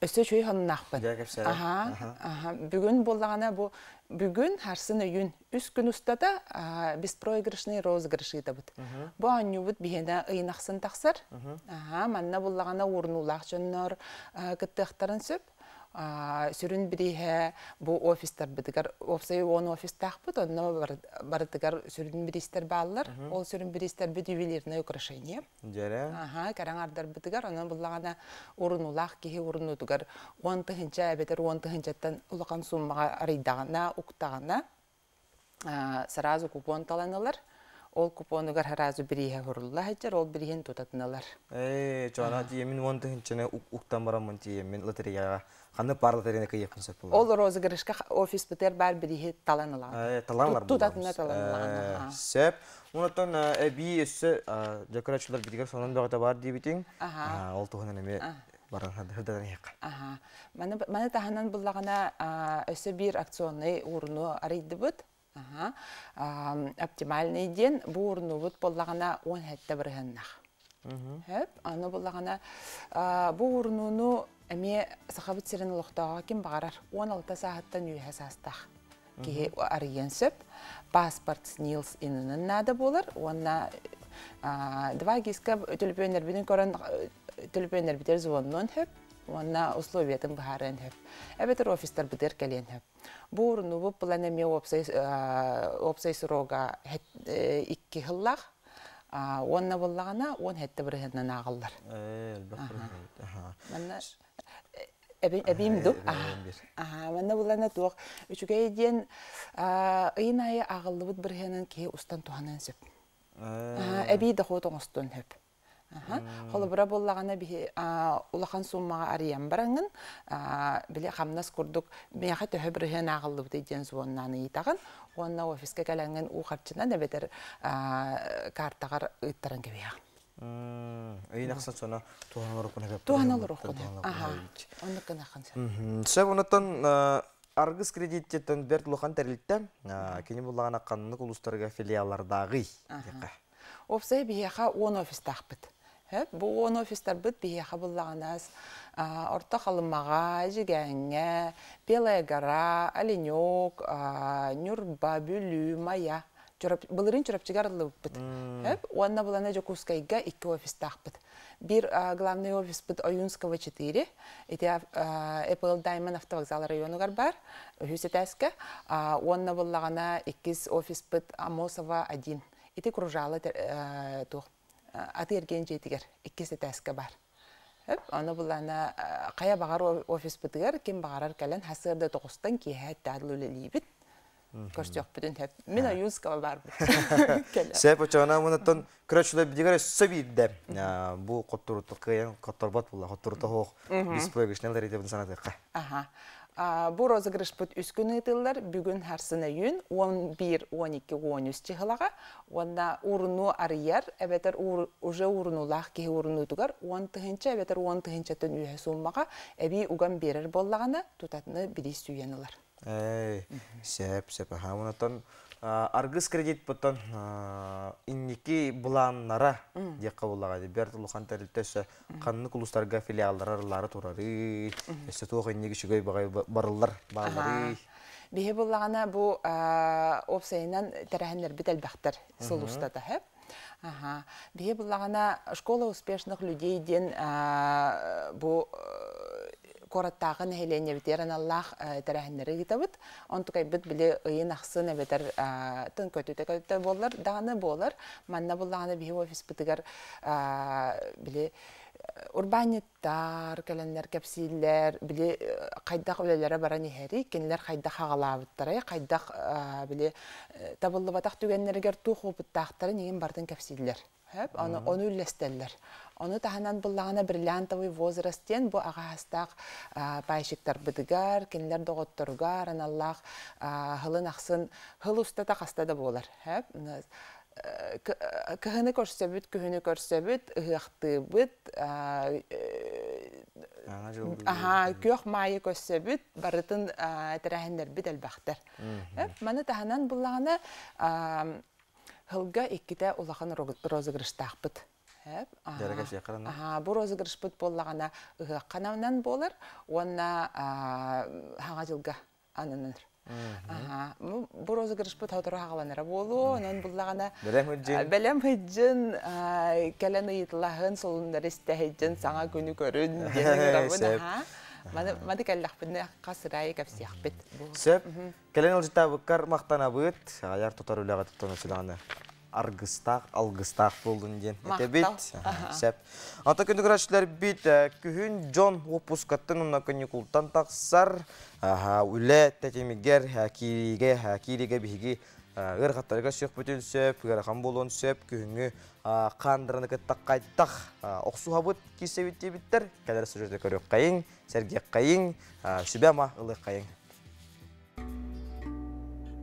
өссө үчүгэй сонуннаахпын. Аха, бүгүн буоллаҕына бу бүгүн харсын өйүн үс күн устата беспроигрышный розыгрыш ыытабыт. Бу оонньуубут биһиэнэ ыйын ахсын тахсар. Аха, манна буллаҕына уурунуулаах дьоннор кыттыахтарын сөп. Сүрүн бирииһэ бу офистарбытыгар уопсай 10 офистаахпыт, онно барытыгар сүрүн бириистэр бааллар. Ол сүрүн бириистэрбит ювелирное украшение. Дьэрэ. Аха, кэрэҥ ардарбытыгар, онон буллаҕына урунуулаах киһи урунуутугар 10 тыһыынча эбэтэр 10 тыһыынчаттан улахан сууммаҕа арыйдаҕына, уктаҕына, сразу купон талан ылар. Ол купонугар сразу бирииһэ сурулла сылдьар, ол бирииһин тутатын ылар. Ээ, чоона тиийэммин 10 тыһыынчаны уктан бараммын тиийэммин лотереяҕа ханнык паар лотереяны кыйыахпын сөп буолар? Ол розыгрышка офиспытыгар баар бирииһи талан ылаҕын. Талан ылар Тутатына талан ылаҕын. Сөп. Онтон эбии өссө дьокурачылар битигэр сонун бөҕөтө бар диэбитиҥ. Ол туһунан эмиэ баран хырдан иһиэххэ. Маны таһынан буллаҕына өссө биир акционный ууруну арыйдыбыт. Оптимальный диэн бу уурунубут буоллаҕына 17 бырыһыаннах. Хөп, аны буллаҕына бу уурунууну эмиэ Сахабыт сирин олохтооҕо ким баҕарар 16 сааһыттан үөһэ саастаах киһи арыйыан сөп. Паспорт СНИЛС ИНН наада буолар уонна 2ГИС-ка төлөпүөннэрбитин көрөн төлөпүөннэрбитигэр звоннуон сөп уонна условиятын быһаарыан сөп. Эбэтэр офистарбытыгар кэлиэн сөп. Бу урунубут план эмиэ уопсай срога 2 сыллаах уонна буллаҕына 17 бырыһыаннан ааҕыллар. Манна эбиим ду? Манна буллана туох үчүгэй диэн ыйын аайы ааҕыллыбыт бырыһыанын киһи устан туһаныан сөп. Эбии дохуот оҥостуон сөп. Холобура буоллаҕына биһи улахан сууммаҕа арыйан бараҥын били хамнас курдук миэхэ төһө бырыһыан ааҕыллыбытый диэн звоннаан ыйытаҕын уонна офиска кэлэҥҥин уу харчынан эбэтэр картаҕар ыыттаран кэбиһэҕин. Ыйын ахсын соно туһан олоруккун сөп. Туһан олоруккун. Оннук гынаххын сөп. Сөп онотон Аргыс кредиттен бэрт улахан тэрилтэ кини буллаҕына ханнык улуустарга филиаллардааҕый диэххэ. Уопсай биһиэхэ 10 офистаахпыт. Бу 10 офистарбыт биһиэхэ буллаҕынаас Орто Халымаҕа, Эдьигээҥҥэ, Белая гора, Оленек, Ньурба, Бүлүү, Майа. Былырыын Чурапчыга арыллыбыппыт. Уонна булана Дьокуускайга икки офистаахпыт. Биир главный офиспыт Ойуунского 4. Ити Apple Diamond автовокзал районугар бар, үһүс этээскэ. Уонна буллаҕына иккис офиспыт Амосова 1. Ити Кружало туох атыы-эргиэн дьиэтигэр иккис этээскэ бар. Ону булана хайа баҕар офиспытыгар ким баҕарар кэлэн сарсыарда тоҕустан киэһэ эттаадыл үлэлиибит. Көрсүөхпүтүн сөп. Мин Ойуунского барбыт. Сөп очоҕуна мунаттан көрөөччүлэр бидигэр өссө биирдэ бу хотторута кыайан хотторбот буолла хотторута суох беспроигрышный лотереябын санатыахха. Аха. Бу розыгрышпыт үс күн ыытыллар. Бүгүн харсын өйүүн 11, 12, 13 чыһылаҕа уонна уурунуу арыйар эбэтэр уже уурунуулаах киһи уурунуутугар 10 тыһыынча эбэтэр 10 тыһыынчаттан үөһэ сууммаҕа эбии уган биэрэр буоллаҕына тутатына бириис сүүйэн ылар. Эй, сөп, сөп. Аха, онтон аргыс кредит бұттан инники былааннара диэххэ буллаҕа бэрт улахан тэрилтэ өссө ханнык улуустарга филиаллар арыллаары турарый, өссө туох инники үчүгэй баҕай барыллар баалларый? Биһи буллаҕына бу уопсайынан тэрээһиннэрбит элбэхтэр сыл устата хэп. Аха. Биһи буллаҕына школа успешных людей диэн бу куораттааҕы нэһилиэнньэбитигэр аналлаах тэрээһиннэри ыытабыт. Онтукайбыт били ыйын ахсын эбэтэр тын көтүтэ-көтүтэ буоллар даҕаны буолар. Манна буллаҕына биһи офиспытыгар били урбаанньыттар кэлэннэр кэпсииллэр, били хайдах үлэлэрэ баран иһэрий, кинилэр хайдах аҕалаабыттарай, хайдах били табыллыбатах түгэннэригэр туох опыттаахтарын игин барытын кэпсииллэр. Ону, ону үллэстэллэр. Ону таһынан буллаҕына бриллиантовый возраст диэн бу аҕаһастаах пайщиктарбытыгар, кинилэр доҕотторугар аналлаах хылын ахсын хыл устата хаста да буолар. Кыһыны көрсөбүт, күһүнү көрсөбүт, ыһыахтыыбыт, аһаа, күөх маайы көрсөбүт, барытын тэрээһиннэрбит элбэхтэр. Маны таһынан буллаҕына Һылга иккитэ улахан розыгрыштаахпыт. Аха, бу розыгрышпыт буоллаҕына ыһыаххананан буолар уонна хаҥа дьылга ананар. Аха, бу розыгрышпыт сотору хаҕаланара буолуо, онон буллаҕына бэлэм сылдьын кэлэн ыйытылаһын, солуннары истэ сылдьын, саҥа күнү көрүн диэн ыҥырабын. Аха. Маны маны кэллэхпинэ хас ырайы кэпсиэхпит. Сөп. Кэлэн ыалдьыттаабыккар махтанабыт. Айар тутар үлэҕэ туттан өссө аргыстаах, алгыстаах буоллун диэн этэбит. Сөп. Ата күндү көрөөччүлэрбит күһүн дьон уоппускаттан уонна каникултан тахсар үлэ тэтимигэр киириигэ киириигэ биһиги ыарахаттарга сүөхпүтүн сөп, ыарахан буолуон сөп, күһүҥҥү хаандараны кытта хайдах охсуһабыт киирсэбит диэбиттэр. Кэлэр сюжеты көрүөххэйиҥ, сэргиэххэйиҥ, сүбэ-ама ылыаххайыҥ.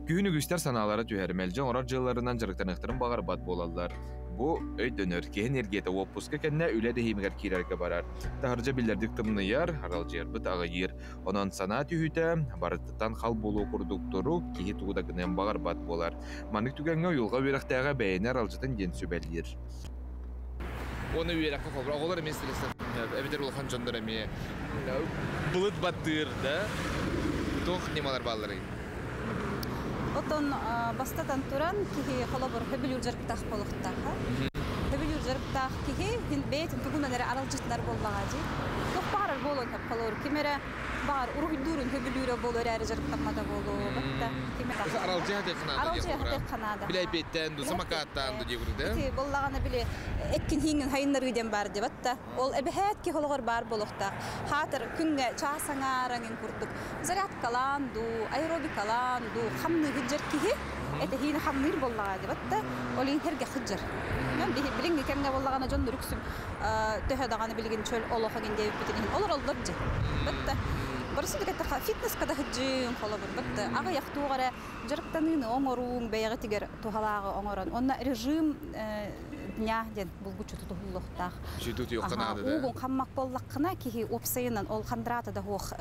Күһүн үгүстэр санаалара түһэр, мэлдьи оҥорор дьыалаларынан дьарыктаныахтарын баҕарбат буолаллар. Бу өйдөнөр, киһи энергията уоппуска кэннэ үлэ дэһиимигэр киирэргэ барар. Таһырдьа биллэрдик тымныйар, аралдьыйарбыт аҕыйыыр. Онон санаа түһүүтэ барытыттан хал буолуо курдук турук киһи тугу да гыныан баҕарбат буолар. Маннык түгэҥҥэ уйулҕа үөрэхтээҕэ бэйэни аралдьытын диэн сүбэлиир. Уонна үөрэххэ холобур оҕолор эмиэ стресстэн эбэтэр улахан дьоннор эмиэ былыт баттыыр да туох ньымалар баалларый? Отон бастатан туран киһи холобур хөбүлүүр дьарыктаах буолуохтаах. Хөбүлүүр дьарыктаах киһи бэйэтин тугунан эрэ аралдьытынар буоллаҕа дии. Туох баҕарар буолуон сөп холобур ким эрэ баҕар уруһуйдуурун хөбүлүүрэ буолуо эрээри дьарыктаммата буолуо батта ким эрэ аралдьыйа хатыахха наада. Билэйбиэттэн ду самокаттаан ду диэбит да. Ити буоллаҕына били эккин хииҥҥин хайыннарыы диэн баар диэбэт да. Ол эбэһээт киһи олоҕор баар буолуохтаах. Хаатыр күҥҥэ чаас аҥаараңын курдук зарядкалаан дуу, аэробикалаан дуу хамныы сылдьар киһи этэһиини хамныыр буоллаҕа диэбэт да. Ол иһин сэргэх сылдьар. Билиҥҥи кэмҥэ буоллаҕына дьон үксүн төһө даҕаны билигин чөл олох эҥин диэбиппитин иһин олороллор дьэ. Бытта барысын да фитнеска да сылдьыым холобур бытта аҕыйах туох эрэ дьарыктаныыны оҥорууҥ бэйэҕитигэр туһалааҕы оҥорон уонна режим дня диэн булгуччу тутуһуллуохтаах. Уугун хаммак буоллаххына киһи уопсайынан ол хандраата да суох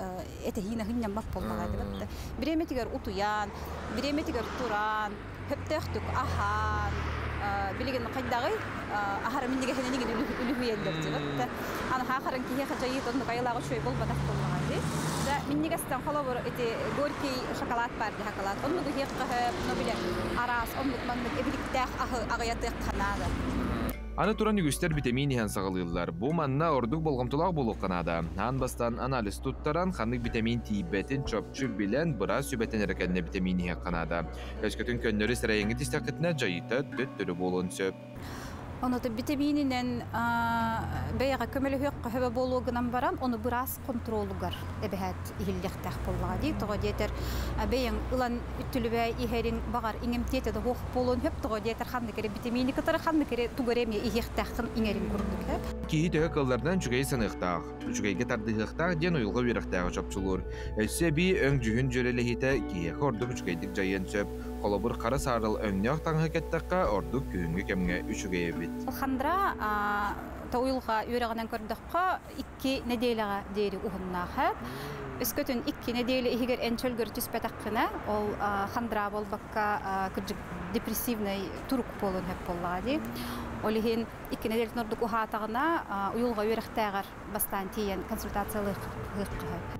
этэһиинэ хынньаммат буоллаҕа диэбэт. Бириэмэтигэр утуйан, бириэмэтигэр туран, сөптөөхтүк аһаан, Билигин хайдаҕый аһара минньигэһинэн иҥин үлүһүйэллэр дьыбат. Аны хаахарын киһи хачайыы оннук айылааҕы үчүгэй буолбатах буоллаҕа дии. Да минньигэстэн холобур ити горький шоколад баар дии шоколад. Оннугу иһиэххэ ну биле араас оннук маннык эбиликтээх аһы аҕыйатыахха наада. Аны туран үгүстэр битэмиин иһэн саҕалыыллар. Бу манна ордук болҕомтолоох буолуохха наада. Аан бастаан анализ туттаран, ханнык битэмиин тиийбэтин чопчу билэн, быраас сүбэтин эрэ кэннэ битэмиин иһиэххэ наада. Өскөтүн көннөрү сэрэйэҥҥит истэххитинэ, дьайыыта төттөрү буолуон сөп. Ону битэмиининэн бэйэҕэ көмөлөһүөххэ сөбө буолуо гынан баран, ону быраас хонтуруолугар эбэһээт иһиллиэхтээх буоллаҕа дии. Тоҕо диэтэр, бэйэҥ ылан үттүлүбэ иһэриҥ баҕар иҥэмтиэтэ да суох буолуон сөп. Тоҕо диэтэр, ханнык эрэ битэмиини кытары ханнык эрэ тугу эрэ эмиэ иһиэхтээххин иҥэрин курдук. Киһи төһө кылларынан үчүгэйи саныахтаах, үчүгэйгэ тардыһыахтаах диэн уйулҕа үөрэхтээҕэ чопчулуур. Өссө эбии өҥ-дьүһүн дьүөрэлэһиитэ киһиэхэ ордук үчүгэйдик дьайыан сөп. Холобур, хара саарыл өҥнөөх таҥаһы кэттэххэ, ордук күһүҥҥү кэмҥэ үчүгэй эбит. Хандра уйулҕа үөрэҕинэн көрдөххө, икки нэдиэлэҕэ диэри уһуннаах. Өскөтүн икки нэдиэлэ иһигэр эн чөлгөр түспэтэххинэ, ол хандра буолбакка, кырдьык депрессивный турук буолуон сөп буоллаҕа дии. Ол иһин икки нэдиэлэтин ордук уһаатаҕына, уйулҕа үөрэхтээҕэр бастаан тиийэн консультациялыахха сөп.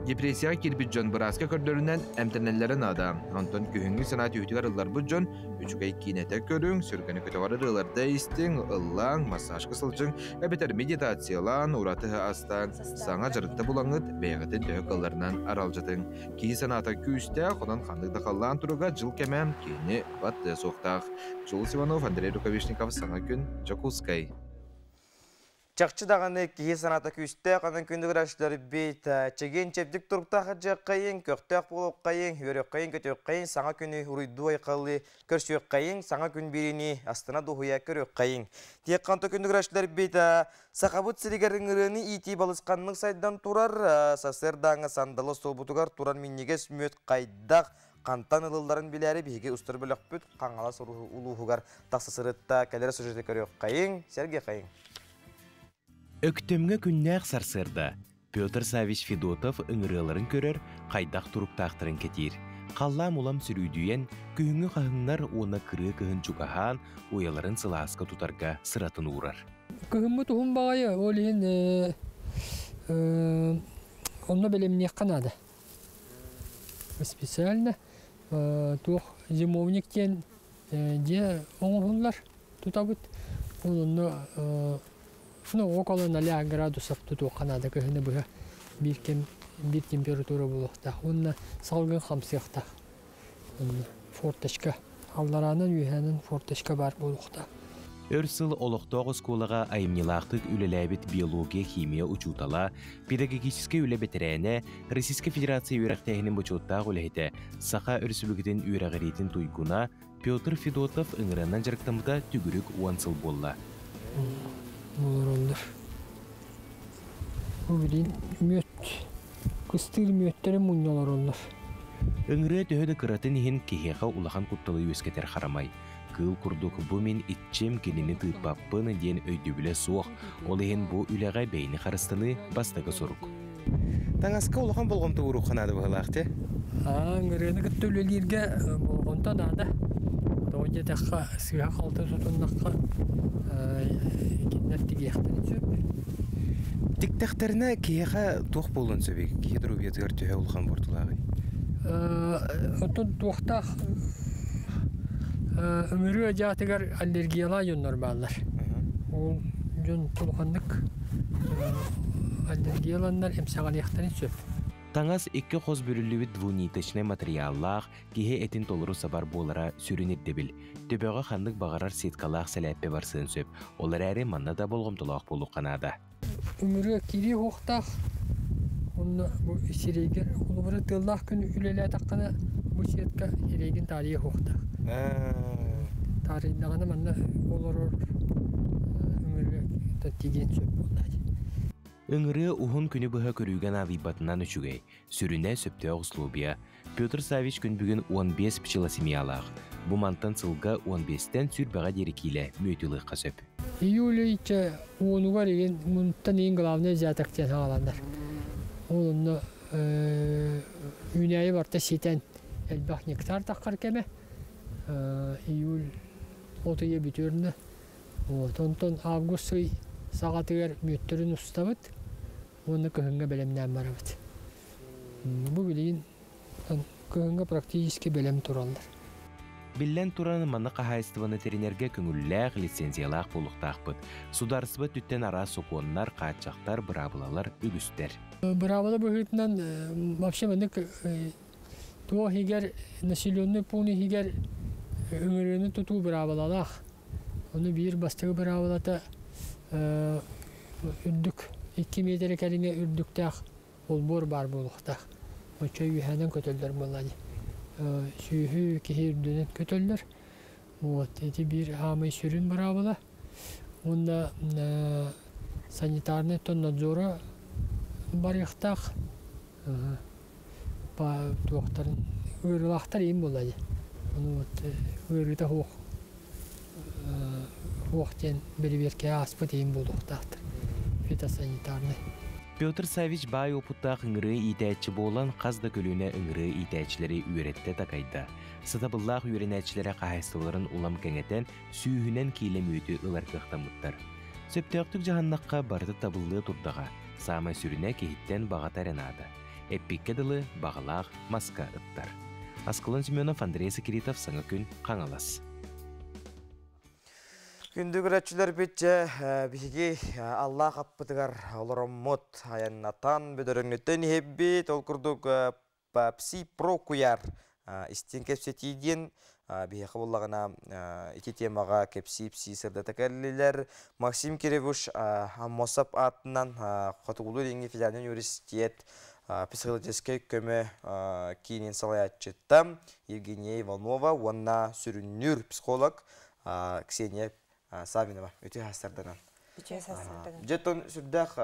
Депрессияҕа киирбит дьон бырааска көрдөрүнэн эмтэнэллэрэ наада. Онтон күһүҥҥү санаа түһүүтүгэр ылларбыт дьон үчүгэй киинэтэ көрүҥ, сүргэни көтөҕөр ырыаларда истиҥ, ыллааҥ, массажка сылдьыҥ, эбэтэр медитациялаан, ураты астаан, саҥа дьарыкта булаҥҥыт бэйэҕитин төһө кылларынан аралдьытыҥ. Киһи санаата күүстээх, онон ханнык да халлаан туруга дьыл кэмэ киһини баттыа суохтаах. Жулус Иванов, Андрей Рукавишников, Саҥа күн, Дьокуускай. Чахчы даҕаны киһи санаата күүстээх, онон күндү көрөөччүлэрбит чэгиэн-чэбдик туруктаах дьыаххайыҥ, көхтөөх буолуоххайыҥ, үөрүөххэйиҥ, көтүөххэйиҥ, саҥа күнү уруйдуу-айхаллыы көрсүөххэйиҥ, саҥа күн биэриини астына-дуоһуйа көрүөххэйиҥ. Тиэххэ күндү көрөөччүлэрбит Сахабыт сиригэр ыҥырыаны иитии балысханнык сайдан турар, сарсыардааҥҥы сандалы остуолбутугар турар минньигэс мүөт хайдах, хантан ылылларын билээри биһиги устар бөлөхпүт Хаҥалас улууһугар тахса сырытта. Кэлэр сюжеты көрүөххэйиҥ, сэргиэхэйиҥ. Өктөмҥө күннээх сарсыарда Петр Савич Федотов ыҥырыаларын көрөр, хайдах туруктаахтарын кэтиир. Халлаан улам сүрүүдүйэн, күһүҥҥү хаһыҥнар уонна кырыа кыһын чугаһаан, уйаларын сылааска тутарга сыратын уурар. Кыһыммыт уһун баҕайы, ол иһин онно бэлэмниэххэ наада. Специально туох зимовник диэн дьиэ оҥоһуллар тутабыт. Ол онно ну, около 0 градусов тутуохха наада кыһыны быһа биир кэм биир температура буолуохтаах. Уонна салгын хамсыахтаах. Форточка аллараанан үөһээнэн форточка баар буолуохтаах. Өр сыл олохтоох оскуолаҕа айымньылаахтык үлэлээбит биология, химия учуутала, педагогическай үлэ бэтэрээнэ, Российскай Федерация үөрэхтээһинин бочуоттаах үлэһитэ, Саха Өрөспүүбүлүкэтин үөрэҕириитин туйгуна Петр Федотов ыҥыранан дьарыктаммыта түгүрүк уон сыл буолла. Олороллор. Бу билин мүөт, кыстыыр мүөттэрин мунньа олороллор. Ыҥырыа төһө да кыратын иһин киһиэхэ улахан кутталы үөскэтэр харамай. Кыыл курдук бу мин иччим кинини тыыппаппын диэн өйдөбүлэ суох. Ол иһин бу үлэҕэ бэйэни харыстаныы бастакы сорук. Таҥаска улахан болҕомто ууруохха наада быһыылаах дии. Ыҥырыаны кытта үлэлииргэ болҕомто наада. Тоҕо диэтэххэ, сыыһа-халты тутуннахха, кинилэр тигиэхтэрин сөп. Тиктэхтэринэ киһиэхэ туох буолуон сөбүй? Киһи доруобуйатыгар төһө улахан буортулааҕый? Оттон туохтаах ыҥырыа дьаатыгар аллергиялаах дьоннор бааллар. Ол дьон улаханнык аллергияланнар эмсэҕэлиэхтэрин сөп. Таҥас икки хос бүрүллүбүт двуниточнай матырыйааллаах, киһи этин толору сабар буолара сүрүн ирдэбил. Төбөҕө ханнык баҕарар сеткалаах сэлээппэ барсыан сөп. Ол эрээри манна да болҕомтолоох буолуохха наада. Ыҥырыа киирии уохтаах. Онно бу сирэйгэр холобура тыаллаах күн үлэлээтэххинэ бу сетка сирэйгин таарыйа уохтаах. Таарыйдаҕына манна олорор ыҥырыа тигиэн сөп буолла. Ыҥырыа уһун күнү быһа көрүүгэ наадыйбатынан үчүгэй. Сүрүнэ сөптөөх условия. Петр Савич күн бүгүн 15 пчелосемьялаах. Бу мантан сылга 15-тэн сүүрбэҕэ диэри киилэ мүөтү ылыахха сөп. Июль иче уонугар игин мунтан иин главный взяток диэн хааланнар. Ол онно үүнээйи барта ситэн элбэх нектар таххар кэмэ. Июль От ыйа бүтүөрнэ. Вот, онтон август ый саҕатыгар мүөттөрүн устабыт уонна кыһыҥҥа бэлэмнээн барабыт. Бу билигин кыһыҥҥа практически бэлэм тураллар. Биллэн туран, манна хаһаайыстыбаны тэринэргэ көҥүллээх, лицензиялаах буолуохтаахпыт. Судаарыстыба өттүттэн араас сокуоннар, хааччахтар, быраабылалар үгүстэр. Быраабыла быһыытынан вообще маннык туох иһигэр населенный пуун иһигэр ыҥырыыны тутуу быраабылалаах. Ону биир бастакы быраабылата үрдүк 2 миэтэрэ кэриҥэ үрдүктээх олбуор баар буолуохтаах. Оччо үөһээнэн көтөллөр буолла дии. Сүөһү киһи үрдүнэн көтөллөр. Вот, ити биир аамай сүрүн быраабыла. Уонна санитарный надзора барыахтаах. Туохтарын ыарыылаахтар иин буолла дии. Ону вот ыарыыта суох суох диэн бэрэбиэркэҕэ ааспыт иин буолуохтаахтар. Фитосанитарный. Петр Савич баай уопуттаах ыҥырыы иитээччи буолан, хас да көлүөнэ ыҥырыы иитээччилэри үөрэттэ-такайда. Сатабыллаах үөрэнээччилэрэ хаһаайыстыбаларын улам кэҥэтэн, сүүһүнэн киилэ мүөтү ылар кыахтаммыттар. Сөптөөхтүк дьаһаннахха барыта табыллыа турдаҕа. Саамай сүрүнэ киһиттэн баҕата эрэ наада. Эппиккэ дылы, баҕалаах маска ыттар. Аскалон Семенов, Андрей Сакиритов, Саҥа күн, Хаҥалас. Күндү көрөөччүлэрбит дьэ биһиги Аллаах аппытыгар олороммут айаннатан бөдөрөҥнөттөн иһэббит. Ол курдук Пси Про куйаар истиҥ кэпсэтии диэн биһиэхэ буоллаҕына ити темаҕа кэпсии-псии сырдата кэллилэр. Максим Киревуш Аммосов аатынан Хотугулуу-Илиҥҥи федеральнай университет психологическай көмө киинин салайааччыта Евгения Иванова уонна сүрүннүүр психолог Ксения Савинова үтүө сарданан. Үтүө сарданан. Дьэ, сүрдээх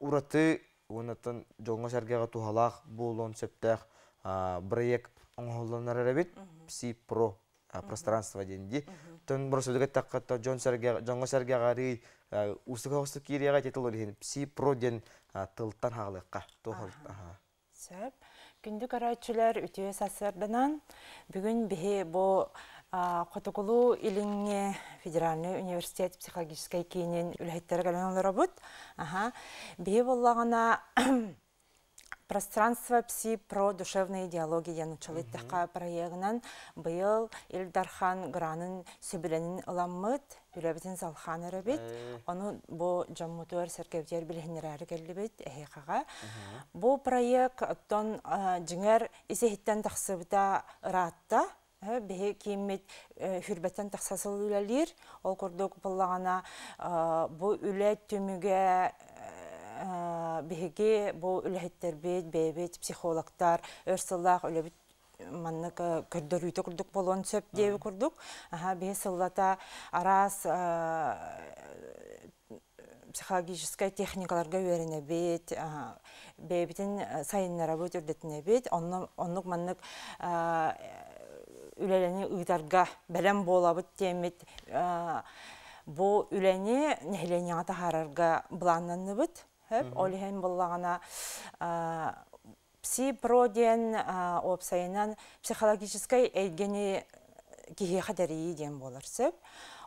ураты уонна дьоҥҥо-сэргэҕэ туһалаах буолуон сөптөөх проект оҥоһулланар эбит. Пси-про пространство диэн дии. Тон боросудуга эттэххэ дьоҥҥо-сэргэҕэ арыый уустук оҕустук киириэҕэ ити тыл иһин пси-про диэн тылтан хаалыахха. Сөп. Күндү көрөөччүлэр, үтүө сарсыарданан. Бүгүн биһи бу Хотугулуу Илиҥҥи федеральный университет психологическай киинин үлэһиттэрэ кэлэн олоробут. Аха. Биһи буоллаҕына Пространство пси про душевные диалоги диэн учулуйдахха проегынан быйыл Ил Дархан гранын сөбүлэнин ыламмыт, үлэбитин салхаан эрэбит. Ону бу дьоммутугар сэргэбитигэр билиһиннэрээри кэллибит эһиэхэҕэ. Бу проект оттон дьиҥэр ис-иһиттэн тахсыбыта ыраатта. Биһи кииммит хүрбэттэн тахса сыл үлэлиир. Ол курдук буллаҕына бу үлэ түмүгэ биһиги бу үлэһиттэрбит, бэйэбит психологтар өр сыллаах үлэбит маннык көрдөрүүтэ курдук буолуон сөп диэби курдук. Биһи сыллата араас психологическай техникаларга үөрэнэбит, бэйэбитин сайыннарабыт, үрдэтинэбит. Оннук маннык үлэлэни ыытарга бэлэм буолабыт диэммит бу үлэни нэһилиэнньэҕэ таһаарарга былааннанныбыт. Ол иһин буллаҕына Пси-про диэн уопсайынан психологическай эйгэни киһиэхэ тэрийии диэн буолар сөп.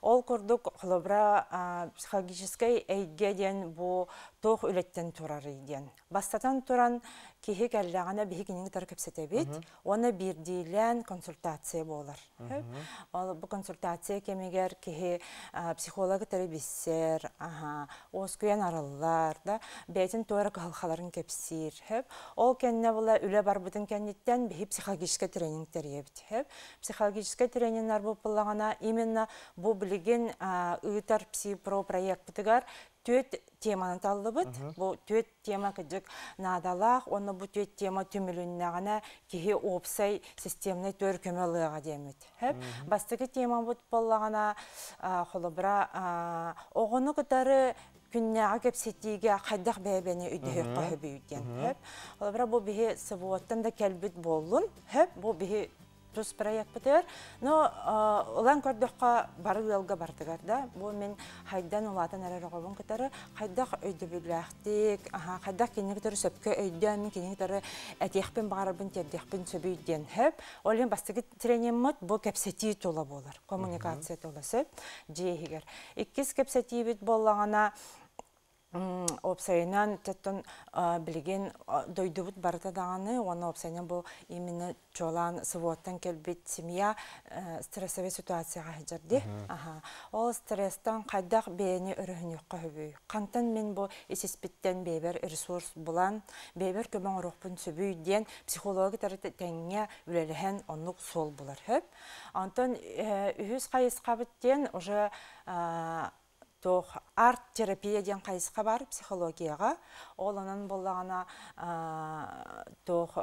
Ол курдук, холобура, психологическай эйгэ диэн бу туох үлэттэн турарый диэн. Бастатан туран, киһи кэллэҕинэ биһи кинини кытары кэпсэтэбит уонна биирдиилээн консультация буолар. Ол бу консультация кэмигэр киһи психологы кытары билсэр, уоскуйан арыллар, да, бэйэтин туора кыһалҕаларын кэпсиир. Ол кэннэ була үлэ барбытын кэнниттэн биһи психологическай тренинг тэрийэбит. Психологическай трениннэр буоллаҕына именно бу билигин ыытар псипро проекпытыгар түөрт теманы таллыбыт. Бу түөрт тема кыдьык наадалаах уонна бу түөрт тема түмүлүннэҕинэ киһи уопсай системнай төр көмө ылыаҕа диэммит. Бастакы темабыт буоллаҕына холобура оҕону кытары күннээҕи кэпсэтиигэ хайдах бэйэ-бэйэни өйдөһүөххэ сөбүй диэн. Холобура бу биһи СВО-ттан да кэлбит буоллун, бу биһи Тус проекпытыгар. Но ылан көрдөххө бары ыалга бартыгар да бу мин хайдан улаатан эрэр оҕобун кытары хайдах өйдөбүллээхтик, хайдах кинини кытары сөпкө өйдөөн мин кинини кытары этиэхпин баҕарарбын тиэрдиэхпин сөбүй диэн сөп. Ол иһин бастакы тренингмыт бу кэпсэтии тула буолар, коммуникация тула сөп дьиэ иһигэр. Иккис кэпсэтиибит буоллаҕына Уопсайынан, оттон билигин дойдубут барыта даҕаны уонна уопсайынан бу именно чуолаан СВО-ттан кэлбит семья стрессовый ситуацияҕа сылдьар дии. Ол стресстэн хайдах бэйэни өрөһүнүөххэ сөбүй? Хантан мин бу ис-испиттэн бэйэбэр ресурс булан, бэйэбэр көмө оҥоруохпун сөбүй диэн психологи кытары тэҥҥэ үлэлэһэн оннук суол булар сөп. Онтон үһүс хайысхабыт диэн уже туох арт-терапия диэн хайысха бар психологияҕа. Ол онон буоллаҕына туох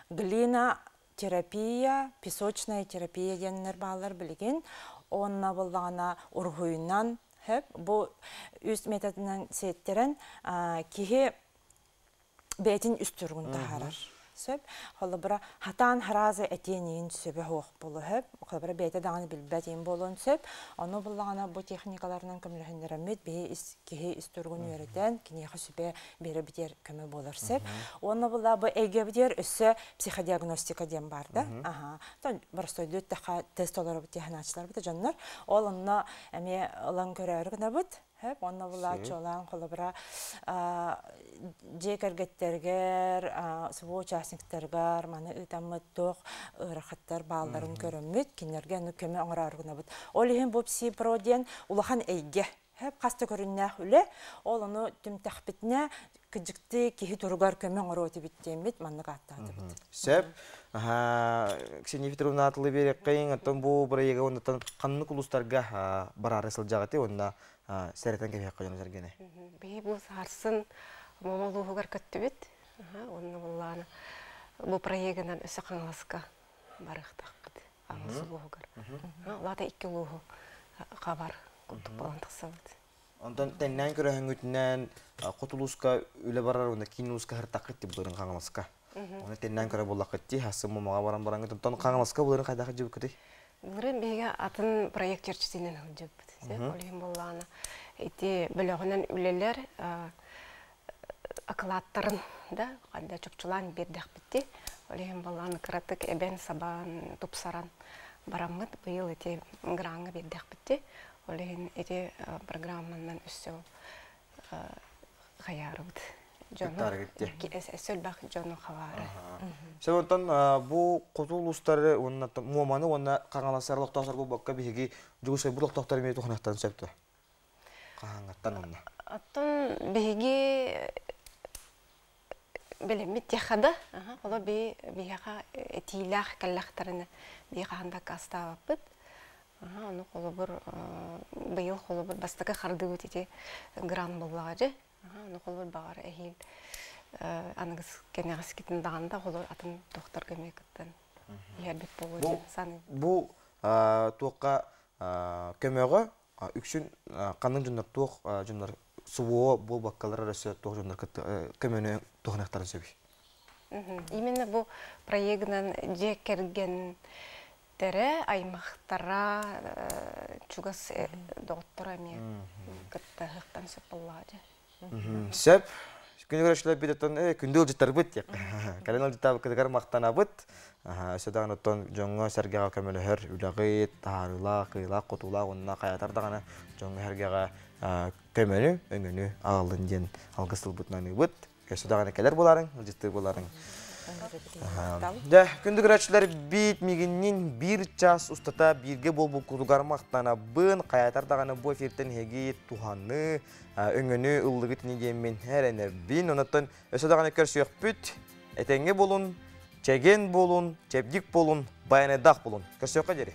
глина терапия, песочная терапия диэннэр бааллар билигин. Онно буоллаҕына уруһуйунан хөп бу үс методынан сиэттэрэн киһи бэйэтин үс туругун таһаарар. Сөп. Холобура, хатаан харааза этиэн сөбө суох буолуо сөп. Холобура, бэйэтэ даҕаны билбэт иин буолуон сөп. Ону буллаҕына бу техникаларынан көмөлөһүннэрэммит биһи ис, киһи ис туругун үөрэтэн, киниэхэ сүбэ биэрэ көмө буолар сөп. Уонна булла бу эйгэбитигэр өссө психодиагностика диэн бар да. Аха. Тон боростойдуу эттэххэ тест толоробут диэханааччыларбыт дьоннор. Ол онно эмиэ ылан көрөөрү гынабыт. Хөп, онно була чуолаан холобура дьиэ кэргэттэргэр, СВО участниктарыгар маны ыытаммыт туох ыарахаттар баалларын көрөммүт, кинилэргэ аны көмө оҥороору гынабыт. Ол иһин бу ПСИПРО диэн улахан эйгэ. Хөп, хас да көрүннээх үлэ. Ол ону түмтэхпитинэ кыдьыкты киһи туругар көмө оҥоруо этибит диэммит маннык ааттаатыбыт. Сөп. Ксения Петровна атылы биэрэккэйин, оттон бу бырайыага оннуттан ханнык улуустарга бараары сылдьаҕыты уонна сэрэтэн кэбиһэххэ дьоно сэргэни. Биһи бу саарсын Момо улууһугар көттүбүт. Онно буллаана бу проегынан өссө Хаҥаласка барыахтаахпыт. Хаҥалас улууһугар. Лата икки улууһу хабар курдук буолан тахсабыт. Онтон тэҥнээн көрөһүҥҥүтүнэн хоту улууска үлэ барар уонна киин улууска сыртаххыт дии былырын Хаҥаласка. Оны тэҥнээн көрө буоллаххыт дии, хассын мумаҕа баран бараҥҥыт. Онтон Хаҥаласка былырын хайдах сылдьыбыккытый? Былырын биһиги атын проект чэрчитинэн сылдьыбыппыт. Ол иһин буоллаҕына ити бөлөҕүнэн үлэлэр акылааттарын да ханна чопчулаан биэрдэхпит Ол иһин буоллаҕына кыратык эбэн-сабан, тупсаран бараммыт быйыл ити граҥҥа биэрдэхпит Ол иһин ити программанан өссө хайаарыбыт дьону өссө элбэх дьону хабаары. Сөп онтон бу хоту улуустары уонна Муоманы уонна Хаҥаласар олохтоохтор буолбакка биһиги Дьокуускайбыт олохтоохторо эмиэ туһаныахтарын сөп дуо? Хаһааҥҥыттан онно? Оттон биһиги билиммит диэххэ да, олор би биһиэхэ этиилээх кэллэхтэринэ биһи хаһан да аккаастаабаппыт. Ону холобур быйыл холобур бастакы хардыыбыт ити грант буоллаҕа дьэ. Ону холобур баҕар эһиил аныгыс кэнэҕэскитин даҕаны да холобур атын туохтарга эмиэ кыттан иһэрбит буолуо диэн саныыбын. Бу туохха көмөҕө үксүн ханнык дьоннор туох дьоннор СВО буолбаккалар өссө туох дьоннор көмөнү туһаныахтарын сөбүй? Именно бу проегынан дьиэ кэргэн тэрэ аймахтара чугас доҕотторо эмиэ кытта ыһыахтан сөп буоллаҕа дьэ. Сөп. Күнү көрөчүлэр оттон күндү ыалдьыттарбыт диэх. Кэлин ыалдьыттаабыккытыгар махтанабыт. Өссө даҕаны оттон дьоҥҥо-сэргэҕэ көмөлөһөр үлэҕит, таһаарыылаах, кыайыылаах-хотуулаах уонна хайатар даҕаны дьоҥҥо-сэргэҕэ көмөнү, өҥөнү аҕаллын диэн алгыс тылбытын аныыбыт. Өссө даҕаны кэлэр буоларыҥ, ыалдьыттыы буоларыҥ. Дьэ, күндү көрөөччүлэр, биит мигиннин биир час устата бииргэ буолбуккутугар махтанабын. Хайатар даҕаны бу эфиртэн эһиги туһаныы, өҥөнү ыллыгыт ини диэммин эрэнэбин. Онон өссө даҕаны көрсүөхпүт. Этэҥҥэ буолун, чэгиэн буолун, чэбдик буолун, баянайдаах буолун. Көрсүөххэ диэри.